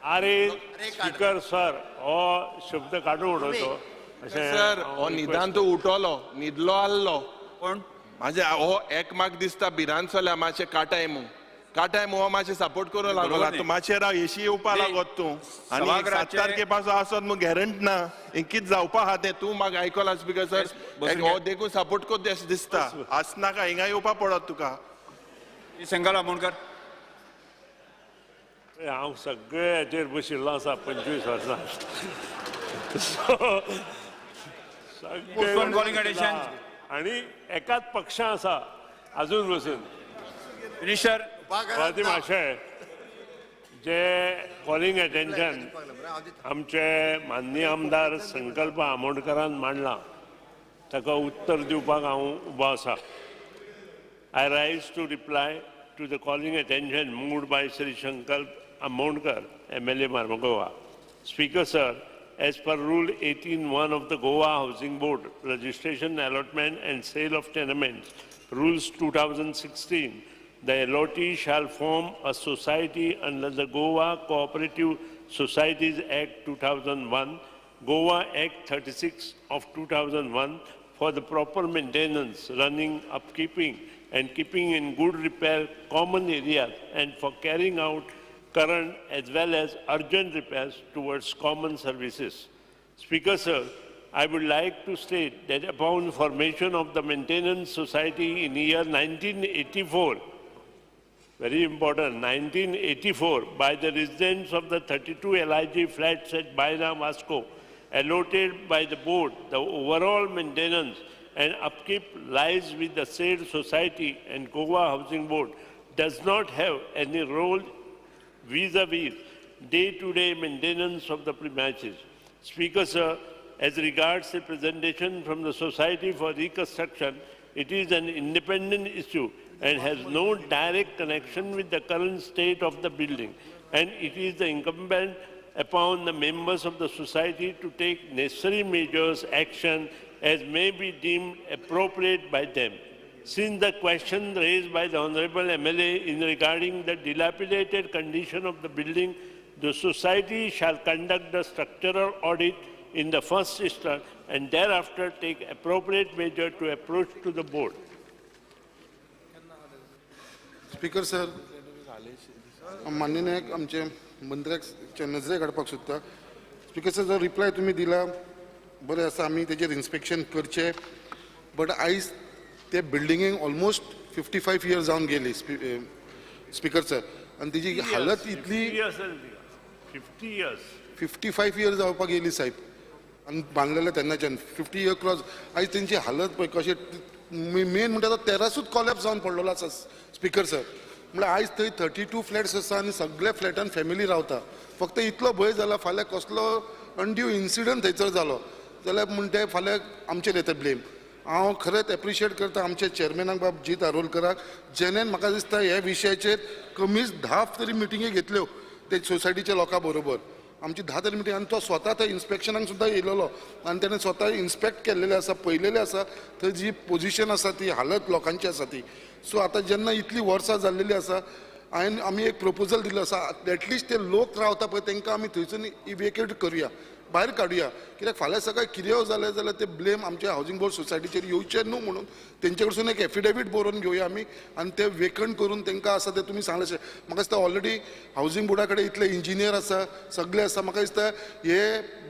अरे स्पीकर सर, हो शब्द काडून उडयतो. सर, हो निदान तो उठलो, न्हिदलो आहलो. कोण म्हाजे हो एक म्हाका दिसता भिरांत चल्या. मातशें काटाय मू, काटाय मू हो मातशें सपोर्ट करूं लागलो. तूं मातशें राव, एशी येवपा लागत तूं. आनी 7 तारखे पासून आसत मू गॅरंट ना. हें कितें जावपा आहा तें तूं म्हाका आयकला स्पीकर सर. हो देखून सपोर्ट करता अशें दिसता. आसनाका हिंगा येवपा पडत तुका. संकल्प आमोणकर. हांव सगळे हाचेर बशिल्लो आसा 25 वर्सां. Postpone calling attention. आणि एकाच पक्षा आसा अजून बसून. मिनिस्टर माशे जे कॉलिंग अटेन्शन आमचे माननीय आमदार संकल्प आमोणकरान मांडला ताका उत्तर दिवपाक हांव उबो आसा. I rise to reply to the calling attention moved by Shri Sankalp Amonkar, MLA Marmagoa. Speaker sir, as per Rule 18(1) of the Goa Housing Board, Registration, Allotment and Sale of Tenements, Rules 2016, the allottee shall form a society under the Goa Cooperative Societies Act 2001, Goa Act 36 of 2001 for the proper maintenance, running, upkeeping, and keeping in good repair common areas and for carrying out current as well as urgent repairs towards common services. Speaker sir, I would like to state that upon formation of the Maintenance Society in year 1984, very important, 1984, by the residents of the 32 LIG flats at Baina Vasco, allotted by the board, the overall maintenance and upkeep lies with the said society, and Goa Housing Board does not have any role vis-a-vis day-to-day maintenance of the premises. Speaker sir, as regards the presentation from the Society for Reconstruction, it is an independent issue and has no direct connection with the current state of the building, and it is the incumbent upon the members of the society to take necessary measures, action as may be deemed appropriate by them. Since the question raised by the Honorable MLA in regarding the dilapidated condition of the building, the society shall conduct the structural audit in the first instance and thereafter take appropriate measure to approach to the board. Speaker sir, माननीय आमचे मंत्र्याक नजरेक हाडपाक सोदता. Speaker sir, जो reply तुमी दिला बरें आसा, आमी तेजेर इन्स्पेक्शन करचें, बट आयज ते बिल्डिंगेक ऑलमोस्ट 55 इयर्स जावन गेली स्पीकर सर, आनी तेजी हालत इतली 55 इयर्स जावपाक गेली साहेब, आनी बांदलेले तेन्नाच्यान 50 इयर क्रॉस. आयज तेंची हालत पळय कशें, मेन म्हणटा तो तेरासूच कॉलॅप्स जावन पडलेलो आसा स्पीकर सर. म्हळ्यार आयज थंय 32 फ्लॅट्स आसा आनी सगळ्या फ्लॅटान फॅमिली रावता. फक्त इतलो भंय जाला फाल्यां कसलो अनड्यू इन्सिडंट थंयसर जालो जाल्यार म्हणटे फाल्यां आमचेर येता ब्लेम. हांव खरेंच एप्रिशिएट करता आमच्या चेअरमॅनाक बाब जीत आरोलकराक, जेणेन म्हाका दिसता ह्या विशयाचेर कमीच 10 तरी मिटिंगी घेतल्यो ते सोसायटीच्या लोकां बरोबर, आमची 10 तरी मिटींग. आनी तो स्वता थंय इन्स्पेक्शनाक सुद्दां येयलेलो आनी तेणें स्वता इन्स्पेक्ट केल्लेलें आसा, पळयलेलें आसा थंय जी पोजिशन आसा ती हालत लोकांची आसा ती. सो आतां जेन्ना इतली वर्सां जाल्लेली आसा, हांवें आमी एक प्रपोजल दिल्लो आसा, एटलिस्ट ते लोक रावता पळय तांकां आमी थंयसून इवेक्युएट करुया, भायर काडुया, कित्याक फाल्यां सकाळी कितें जालें जाल्यार ते ब्लेम आमच्या हावजींग बोर्ड सोसायटीचेर येवचें न्हू म्हणून तेंचे कडसून एक एफिडेवीट बरोवन घेवया आमी आनी ते वेकंट करून तांकां आसा तें तुमी सांगलें. म्हाका दिसता ऑलरेडी हावजींग बोर्डा कडेन इतले इंजिनियर आसा, सगळे आसा, म्हाका दिसता हे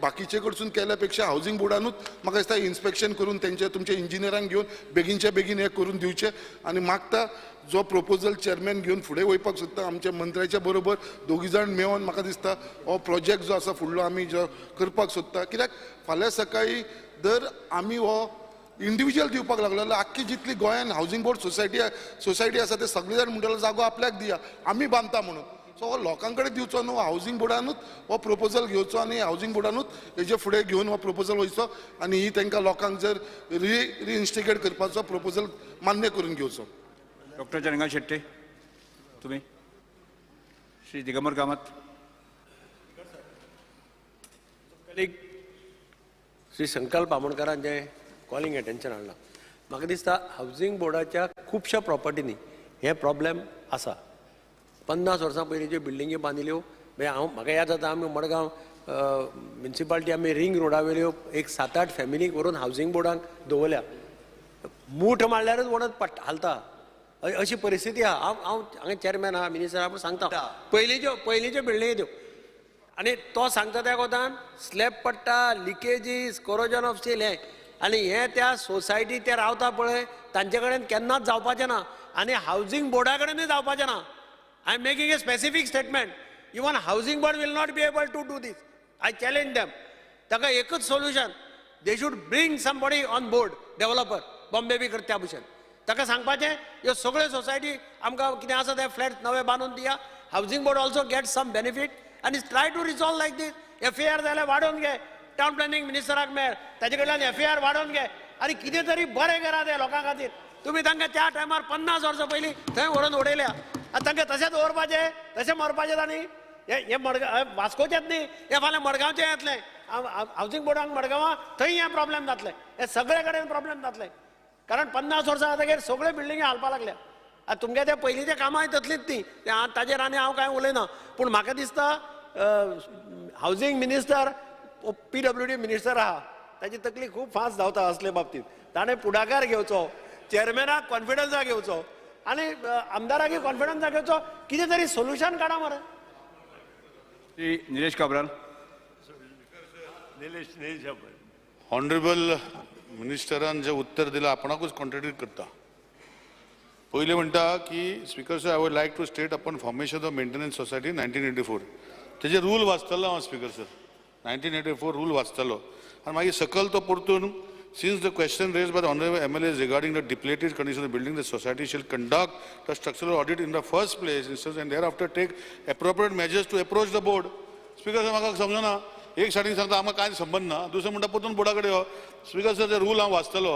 बाकीचे कडसून केल्या पेक्षा हावजींग बोर्डानूच म्हाका दिसता इन्स्पेक्शन करून तेंचे तुमचे इंजिनियरांक घेवन बेगीनच्या बेगीन हें करून दिवचें. आनी मागता जो प्रपोजल चेअरमॅन घेवन फुडें वयपाक सोदता आमच्या मंत्र्याच्या बरोबर दोगी जाण मेळोन म्हाका दिसता हो प्रोजेक्ट जो आसा फुडलो आमी जो करपाक सोदता, कित्याक फाल्यां सकाळीं जर आमी हो इंडिविज्युअल दिवपाक लागलो जाल्यार आख्खी जितली गोंयान हावजींग बोर्ड सोसायटी आसा ते सगळे जाण म्हणटले जागो आपल्याक दिया आमी बांदता म्हणून. सो हो लोकां कडेन दिवचो न्हू, हावजींग बोर्डानूच हो प्रपोजल घेवचो आनी हावजींग बोर्डानूच हेजे फुडें घेवन हो प्रपोजल वयचो आनी ही तांकां लोकांक जर रिइन्स्टिगेट करपाचो प्रपोजल मान्य करून घेवचो. डॉक्टर चंद्रकांत शेट्टी, तुम्ही. श्री दिगंबर कामत. श्री संकल्प आमोणकरान जें कॉलिंग अटेन्शन हाडलां, म्हाका दिसता हावजींग बोर्डाच्या खुबश्या प्रॉपर्टींनी हे प्रॉब्लेम आसा. 50 वर्सां पयलीं ज्यो बिल्डिंगी बांदिल्ल्यो, मागीर हांव म्हाका याद जाता आमी मडगांव म्युनिसिपालिटी आमी रिंग रोडा वयल्यो एक 7-8 फॅमिलीक व्हरून हावजींग बोर्डाक दवरल्या. मूठ मारल्यारच वणत हालता अशी परिस्थिती आहा. हांव हांव हांगा चेअरमॅन आहा, मिनिस्टर आहा, पूण सांगता पयलींच्यो बिल्डिंगी त्यो, आनी तो सांगता त्या कोतान स्लॅब पडटा, लिकेजीस, कोरोजन ऑफ स्टील हें आनी हें त्या सोसायटी ते रावता पळय तांचे कडेन केन्नाच जावपाचें ना आनी हावजींग बोर्डा कडेनूय जावपाचें ना. I am making a specific statement, even housing board will not be able to do this. I challenge them. ताका एकूच solution, They should bring somebody on board, developer Bombay बी करता त्या भशेन. ताका सांगपाचें ह्यो सगळ्यो सोसायटी आमकां कितें आसा ते फ्लॅट नवे बांदून दिया. Housing board also get some benefit आनी try to resolve like this. FAR जाल्यार वाडोवन घे, टावन प्लॅनिंग मिनिस्टराक मेळ, ताजे कडल्यान एफएआर वाडोवन घे आनी कितें तरी बरें करा ते लोकां खातीर. तुमी तांकां त्या टायमार 50 वर्सां पयलीं थंय व्हरून उडयल्या, आतां तांकां तशेंच दवरपाचें, तशें मरपाचें तांणी. हे मडगांव वास्कोचेंच न्ही, हे फाल्यां मडगांवचें येतलें हावजींग बोर्डाक मडगांवां, थंय हें प्रॉब्लेम जातलें, हे सगळे कडेन प्रॉब्लेम जातलें. कारण 50 वर्सां जातकीर सगळ्यो बिल्डिंगी हालपाक लागल्या. आतां तुमगे ते पयलींचे कामांय तसलींच ती, ताजेर आनी हांव कांय उलयना. पूण म्हाका दिसता हावजींग मिनिस्टर PWD minister आहा, ताची तकली खूब फास्ट धांवता असले बाबतींत. ताणें फुडाकार घेवचो, चेअरमॅनाक कॉन्फिडन्सा घेवचो आनी आमदाराकय कॉन्फिडन्सा घेवचो, कितें तरी सोल्युशन काडा मरे. श्री निलेश काब्राल. निलेश ऑनरेबल मिनिस्टरान जें उत्तर दिलां आपणाकूच कॉन्ट्रडिक्ट करता. पयलें म्हणटा की speaker sir, I would like to state upon formation of maintenance society 1984. तेजे रूल वाचतलो हांव स्पीकर सर, 1984 रूल वाचतलो आनी मागीर सकयल तो परतून Since the question raised by the Honorable MLAs regarding the depleted condition of the building, the society shall conduct the structural audit in the first place instance and thereafter take appropriate measures to approach the board. Speaker sir, म्हाका समजना, एक सायडीन सांगता आमकां कांय संबंद ना, दुसरें म्हणटा परतून बोर्डा कडेन यो. स्पीकर सर, ते रूल हांव वाचतलो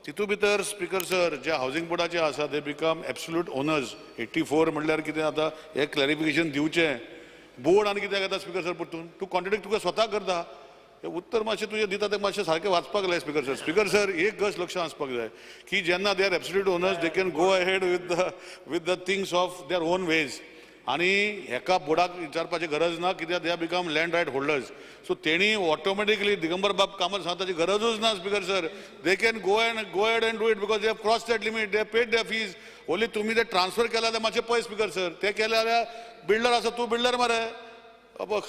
तितू भितर स्पीकर सर जे हावजींग बोर्डाचे आसा they become absolute owners. 84 म्हणल्यार कितें आतां हें क्लॅरिफिकेशन दिवचें बोर्ड आनी कित्याक येता स्पीकर सर परतून तूं कॉन्ट्रडिक्ट तुका स्वता करता. उत्तर मातशें तुजें दिता तें मातशें सारकें वाचपाक जाय स्पीकर सर. स्पीकर सर, एक गज लक्षांत आसपाक जाय की जेन्ना they are absolute owners they can go ahead with the things of their own ways आनी हेका बोर्डाक विचारपाची गरज ना, कित्याक they are become land right holders. So तेणी ऑटोमॅटिकली दिगंबर बाब कामत सांगता ताची गरजूच ना speaker sir. They can go ahead and do it because they have cross that limit, they have paid their fees. Only तुमी ते ट्रान्सफर केला जाल्यार मातशें पळय स्पीकर सर, ते केले जाल्यार बिल्डर आसा, तूं बिल्डर मरे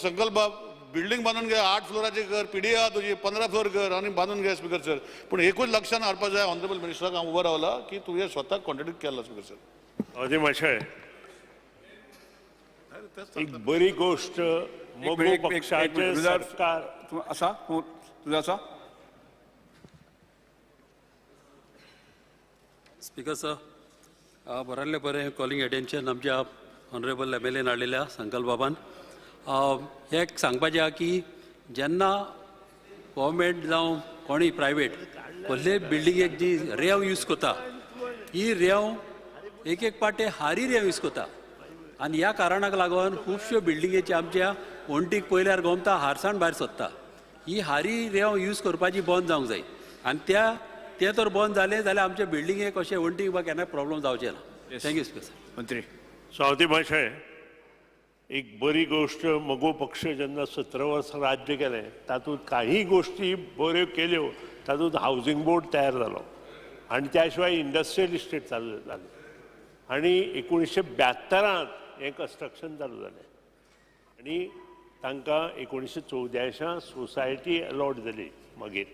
संकल्प बाब, बिल्डींग बांदून घे, 8 फ्लोराची कर, पीडी आहा तुजी 15 फ्लोर कर आनी बांदून घे स्पीकर सर. पूण एकूच लक्षांत हाडपा जाय ऑनरेबल मिनिस्टराक हांव उबो रावला की तुवें स्वताक कॉन्ट्रडिक्ट केला स्पीकर सर. अदी मातशें एक बरी गोष्ट मगो पक्षाचे सरकार आसा तुझं आसा. स्पीकर सर, बरयल्लें बरें कॉलिंग अटेन्शन आमच्या ऑनरेबल MLA हाडलेल्या संकल्प बाबान. हें एक सांगपाचें आहा की जेन्ना गव्हर्मेंट जावं कोणूय प्रायवेट कसलेय बिल्डिंगेक जी रेंव यूज करता, ही रेंव एक एक पाटे हारी रेंव यूज करता आनी ह्या कारणाक लागून खुबश्यो बिल्डिंगेची आमच्या वण्टीक पळयल्यार गोमता हारसाण भायर सोदता. ही हारी रेंव यूज करपाची बंद जावंक जाय आनी तें तर बंद जालें जाल्यार आमच्या बिल्डिंगेक अशें वण्टीक बा केन्ना प्रॉब्लम जावचें ना. Thank you speaker sir. मंत्री सावती भाशे एक बरी गोष्ट मगो पक्ष जेन्ना 17 वर्सां राज्य केलें तातूंत काही गोष्टी बऱ्यो केल्यो. तातूंत हावजींग बोर्ड तयार जालो आनी त्या शिवाय इंडस्ट्रियल इस्टेट चालू जालें आनी 1972 हें कन्स्ट्रक्शन चालू जालें आनी तांकां 1984 सोसायटी अलॉट जाली मागीर.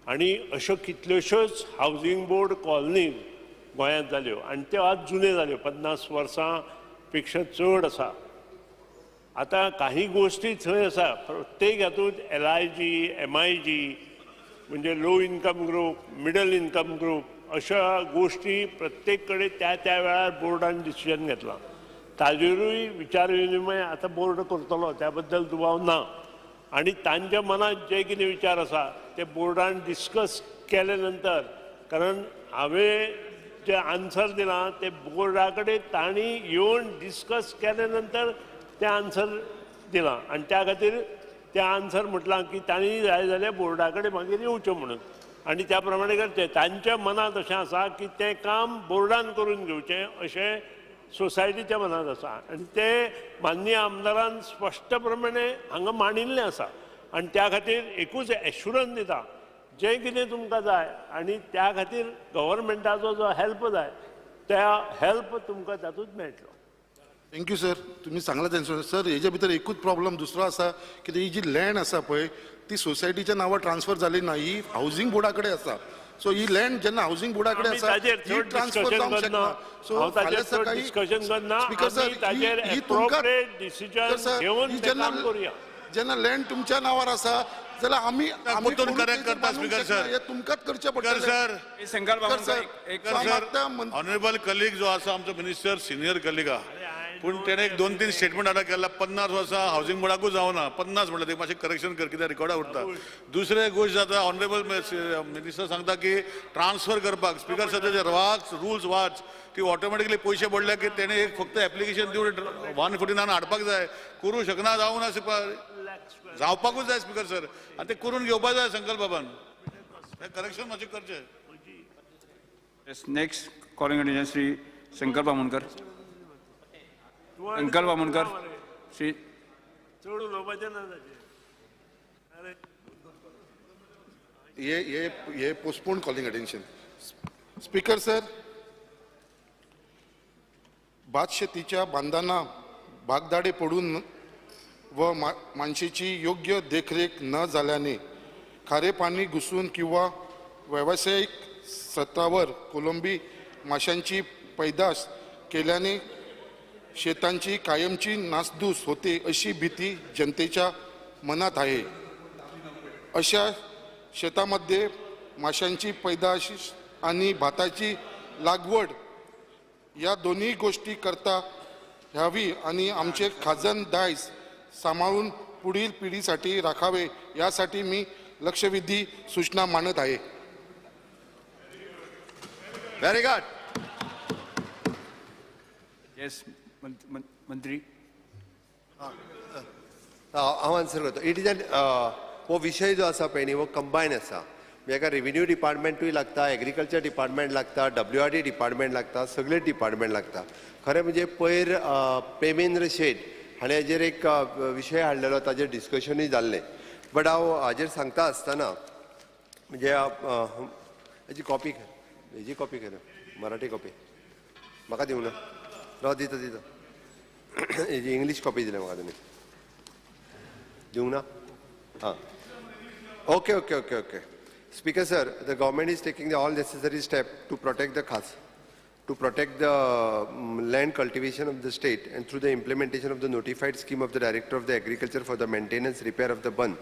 आनी अश्यो कितल्योश्योच हावजींग बोर्ड कॉलनी गोंयांत जाल्यो आनी त्यो आज जुन्यो जाल्यो, 50 वर्सां पेक्षा चड आसा. आतां काही गोष्टी थंय आसा प्रत्येक हातूंत LIG MIG म्हणजे low income group, middle income group अशा गोष्टी प्रत्येक कडेन त्या त्या वेळार बोर्डान डिसिजन घेतलां. ताजेरूय विचार विनिमय आतां बोर्ड करतलो त्या बद्दल दुबाव ना आनी तांच्या मनांत जे कितें विचार आसा ते बोर्डान डिस्कस केले नंतर, कारण हांवें जे आन्सर दिलां ते बोर्डा कडेन तांणी येवन डिस्कस केले नंतर ते आन्सर दिलां आनी त्या खातीर ते आन्सर म्हटलां की तांणी जाय जाल्यार बोर्डा कडेन मागीर येवचें म्हणून आनी त्या प्रमाणे करचें. तांच्या मनांत अशें आसा की तें काम बोर्डान करून घेवचें अशें सोसायटीच्या मनांत आसा आनी तें माननीय आमदारान स्पश्ट प्रमाणे हांगा मांडिल्लें आसा आनी त्या खातीर एकूच एश्युरन्स दिता जें कितें तुमकां जाय आनी त्या खातीर गव्हर्मेंटाचो जो हेल्प जाय त्या हेल्प तुमकां तातूंत मेळटलो. Thank you sir, तुम्ही सांगला तेंचो. सर, हेज्या भितर एकूच प्रॉब्लम दुसरो आसा की ही जी लँड आसा पळय ती सोसायटीच्या नांवार ट्रान्सफर जाली ना, ही हावजींग बोर्डा कडेन आसा. सो ही लँड जेन्ना हावजींग बोर्डा कडेन आसा ही ट्रान्सफर जावंक शकना. सो फाल्यां सकाळी स्पीकर सर ही तुमकां जेन्ना लँड तुमच्या नांवार आसा जाल्यार आमी परतून करेक्ट करता स्पीकर सर. हे तुमकांच करचें पडटलें सर. संकल्प सर, ऑनरेबल कलीग जो आसा आमचो मिनिस्टर सिनियर कलीग आहा, पूण तेणें एक 2-3 स्टेटमेंट आतां केला. 50 वर्सां हावसिंग बोर्डाकूच जावना, 50 म्हणल्यार ते मातशें करेक्शन कर, कित्याक रिकॉर्डा उरता. दुसरें गोश्ट जाता, ऑनरेबल मिनिस्टर सांगता की ट्रान्सफर करपाक. स्पीकर सर, तेजे वाच रुल्स वाच की ऑटोमॅटिकली पयशे पडले की तेणें एक फक्त एप्लिकेशन दिवन 149 हाडपाक जाय. करूं शकना, जावना, जावपाकूच जाय स्पीकर सर, आनी ते करून घेवपाक जाय संकल्प बाबान. हें करेक्शन मातशें करचें. Next calling attention Shri Sankalp Amonkar. Sankalp Amonkar Shri चड उलोवपाचें ना ताचेर. हे हे हे postpone calling attention. Speaker sir, भात शेतीच्या बांधांना भागदाडे पडून व मानशेची योग्य देखरेख न झाल्याने खारे पाणी घुसून किंवा व्यावसायिक सत्रावर कोलंबी माशांची पैदास केल्याने शेतांची कायमची नासधूस होते अशी भीती जनतेच्या मनात आहे. अशा शेतामध्ये माशांची पैदास आणि भाताची लागवड या दोन्ही गोष्टी करता ह्यावी आणि आमचे खाजन दायज सांभाळून पुढील पिढीसाठी राखावे यासाठी मी लक्षवेधी सूचना मांडत आहे. Very good. Yes मंत्री. हांव आन्सर करता. It is an हो विशय जो आसा पळय न्ही हो कंबायन आसा. म्हणजे एका रेविन्यू डिपार्टमेंटूय लागता, एग्रीकल्चर डिपार्टमेंट लागता, WRD department लागता, सगळे डिपार्टमेंट लागता. खरें म्हणजे पयर प्रेमेंद्र शेट हाणें हाजेर एक विशय हाडलेलो, ताजेर डिस्कशनूय जाल्लें. बट हांव हाजेर सांगता आसतना म्हणजे हेजी कॉपी, हेजी कॉपी कर, मराठी कॉपी म्हाका दिवं ना, राव दिता दिता, हेजी इंग्लीश कॉपी दिल्या म्हाका तुमी, दिवंक ना? हां, okay okay okay okay. Speaker sir, the government is taking the all necessary step to protect the khas, to protect the land cultivation of the state and through the implementation of the notified scheme of the Director of the Agriculture for the maintenance repair of the bund.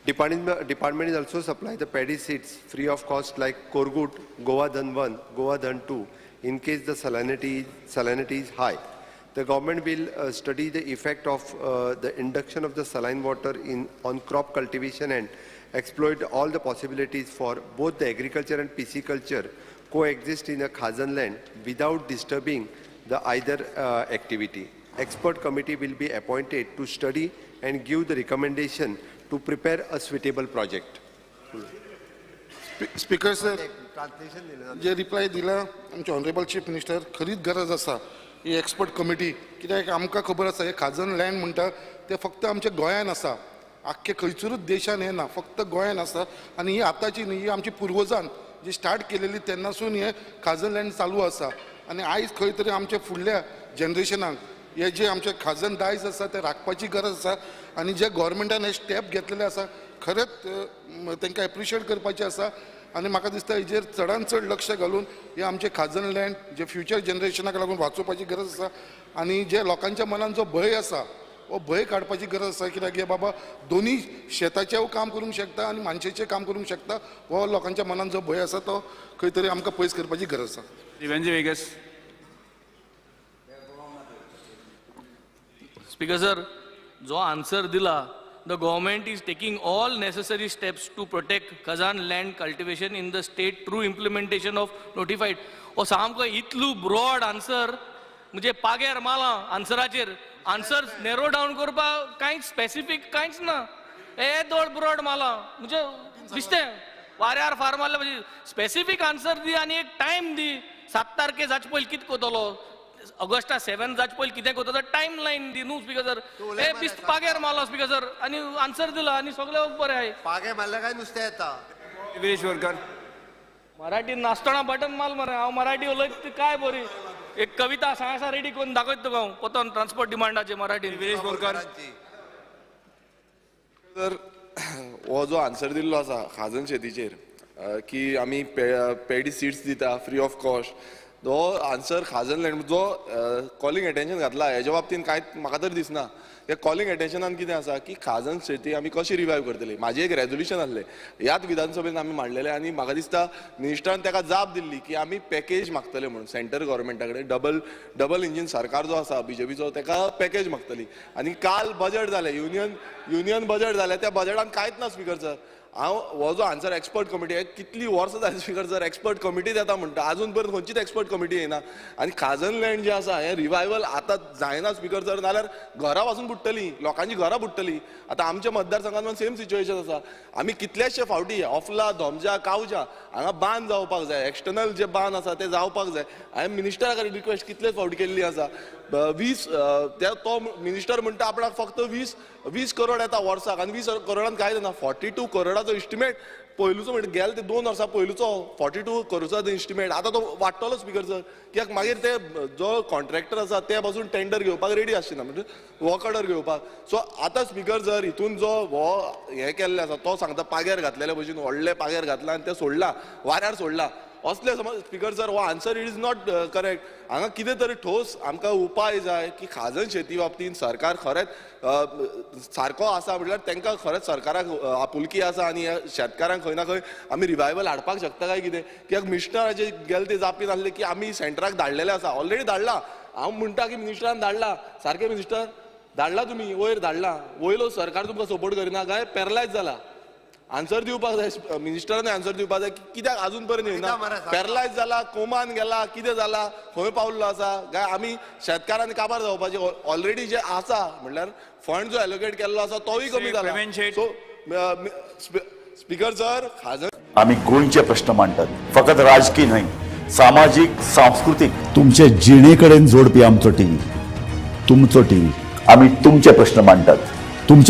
Department is also supply the paddy seeds free of cost like Korgut, Goa Dhan 1, Goa Dhan 2 in case the salinity is high. The government will study the effect of the induction of the saline water on crop cultivation and exploit all the possibilities for both the agriculture and pisciculture coexist in a Khazan land without disturbing the either activity. Expert committee will be appointed to study and give the recommendation to prepare a suitable project. Speaker sir, J reply दिला आमचे honourable chief minister, खरीच गरज आसा ही expert committee, कित्याक आमकां खबर आसा हे खाजन लँड म्हणटा ते फक्त आमच्या गोंयान आसा, आख्खे खंयसरूच देशान हें ना, फक्त गोंयान आसा. आनी ही आतांची न्ही, ही आमची पुर्वजान जी स्टार्ट केलेली तेन्नासून हे खाजन लँड चालू आसा. आनी आयज खंय तरी आमच्या फुडल्या जनरेशनाक हे जे आमचे खाजन दायज आसा ते राखपाची गरज आसा. आनी जे गोवोरमेंटान हे स्टेप घेतलेले आसा खरेंच तांकां एप्रिशिएट करपाचें आसा. आनी म्हाका दिसता हेजेर चडान चड लक्ष घालून हे आमचे खाजन लँड जे फ्युचर जनरेशनाक लागून वाचोवपाची गरज आसा. आनी जे लोकांच्या मनान जो भंय आसा हो भंय काडपाची गरज आसा, कित्याक हे बाबा दोनी शेताचें काम करूंक शकता आनी मानशेचें काम करूंक शकता, हो लोकांच्या मनान जो भंय आसा तो खंय तरी आमकां पयस करपाची गरज आसा. वेगस. स्पीकर सर, जो आन्सर दिला, the government is taking all necessary steps to protect Khazan land cultivation in the state through implementation of notified. हो सामको इतलो ब्रॉड आन्सर, म्हणजे पाग्यार माला आन्सराचेर, आन्सर नॅरो डावन करपाक कांयच स्पेसिफीक कांयच ना, हे दोड ब्रॉड माला म्हणजे दिसतें वाऱ्यार फार मारले. म्हणजे स्पेसिफीक आन्सर दी आनी एक टायम दी, 7 तारखे जाचे पयलीं कितें करतलो, ऑगस्टा 7 जाचे पयलीं कितें करतलो, टायम लायन दी न्हू स्पीकर सर. हे बेश्ट पाग्यार मारलो स्पीकर सर आनी आन्सर दिला आनी सगळें बरें आहाय. पागे मारले काय नुस्तें येता. विरेश बोरकर. मराठी नासतना बटन माल मरे, हांव मराठी उलयत काय बरी एक कविता सांगा रेडी करून दाखयत तुका हांव पोतोन ट्रान्सपोर्ट डिमांडाचे मराठीन. विरेश बोरकर. तर हो जो आन्सर दिल्लो आसा खाजन शेतीचेर की आमी पेडी सीड्स दिता फ्री ऑफ कॉस्ट, जो आन्सर खाजन लँड जो कॉलिंग एटेन्शन घातला हेज्या बाबतीन कांयच म्हाका तरी दिसना. हे कॉलिंग एटेन्शनान कितें आसा की खाजन शेती आमी कशी रिवायव करतली. म्हाजें एक रेजोल्युशन आसलें ह्याच विधानसभेन आमी मांडलेलें आनी म्हाका दिसता मिनिस्टरान ताका जाप दिल्ली की आमी पॅकेज मागतले म्हणून सेंटर गव्हर्मेंटा कडेन. डबल इंजीन सरकार जो आसा बीजेपीचो ताका पॅकेज मागतली. आनी काल बजट जालें, युनियन बजट जालें, त्या बजटान कांयच ना स्पीकर सर. हांव हो जो आन्सर एक्सपर्ट कमिटी कितली वर्सां जाली स्पीकर सर एक्सपर्ट कमिटी येता म्हणटा, आजून पर्यंत खंयचीच एक्सपर्ट कमिटी येना. आनी खाजन लँड जें आसा हें रिवायवल आतां जायना स्पीकर सर, नाल्यार घरां पासून बुडटलीं, लोकांची घरां बुडटलीं. आतां आमच्या मतदारसंघात सेम सिच्युएशन आसा. आमी कितलेशे फावटी ऑफला, धोमजा, कावजा हांगा बांद जावपाक जाय, एक्सटर्नल जे बांद आसा ते जावपाक जाय. हांवें मिनिस्टरा कडेन रिक्वेस्ट कितलेच फावटी केल्ली आसा. 20 तो मिनिस्टर म्हणटा आपणाक फक्त 20 करोड येता वर्साक आनी 20 करोडान कांय जायना. 42 करोडाचो इस्टिमेट पयलूचो म्हणटा गेले ते 2 वर्सां पयलूचो 42 करोडाचो इस्टिमेट आतां तो वाडटलो स्पीकर सर. कित्याक मागीर ते जो कॉन्ट्रॅक्टर आसा ते पासून टेंडर घेवपाक रेडी आसचे ना, म्हणजे वर्क ऑर्डर घेवपाक. सो आतां स्पीकर सर हितून जो हो हें केल्लें आसा तो सांगता पाग्यार घातलेले भशेन व्हडले पाग्यार घातला आनी ते सोडला, वाऱ्यार सोडला. असले समज स्पीकर सर हो answer it is not correct. हांगा कितें तरी ठोस आमकां उपाय जाय की खाजन शेती बाबतीन सरकार खरेंच सारको आसा म्हटल्यार तांकां खरेंच सरकाराक आपुलकी आसा आनी शेतकारांक खंय ना खंय आमी रिवायवल हाडपाक शकता काय कितें. कित्याक मिनिस्टराचे गेले ते जापीन आसले की आमी सेंटराक धाडलेले आसा, ऑलरेडी धाडला. हांव म्हणटा की मिनिस्टरान धाडला, सारकें मिनिस्टर धाडला, तुमी वयर धाडला, वयलो सरकार तुमकां सपोर्ट करिना काय पॅरलायज जाला. आन्सर दिवपाक जाय मिनिस्टरान, आन्सर दिवपाक जाय की कित्याक अजून पर्यंत येना, पॅरलायज जाला, कोमान गेला, कितें जाला, खंय पावल्लो आसा काय. आमी शेतकारांनी काबार जावपाचे ऑलरेडी जे आसा म्हणल्यार फंड जो एलोकेट केल्लो आसा तोय कमी जाला. सो स्पीकर सर खाजन आमी गोंयचे प्रश्न मांडटात, फकत राजकी न्हय, सामाजीक, सांस्कृतीक, तुमचे जिणे कडेन जोडपी आमचो टीव्ही, तुमचो टीव्ही. आमी तुमचे प्रश्न मांडटात, तुमचे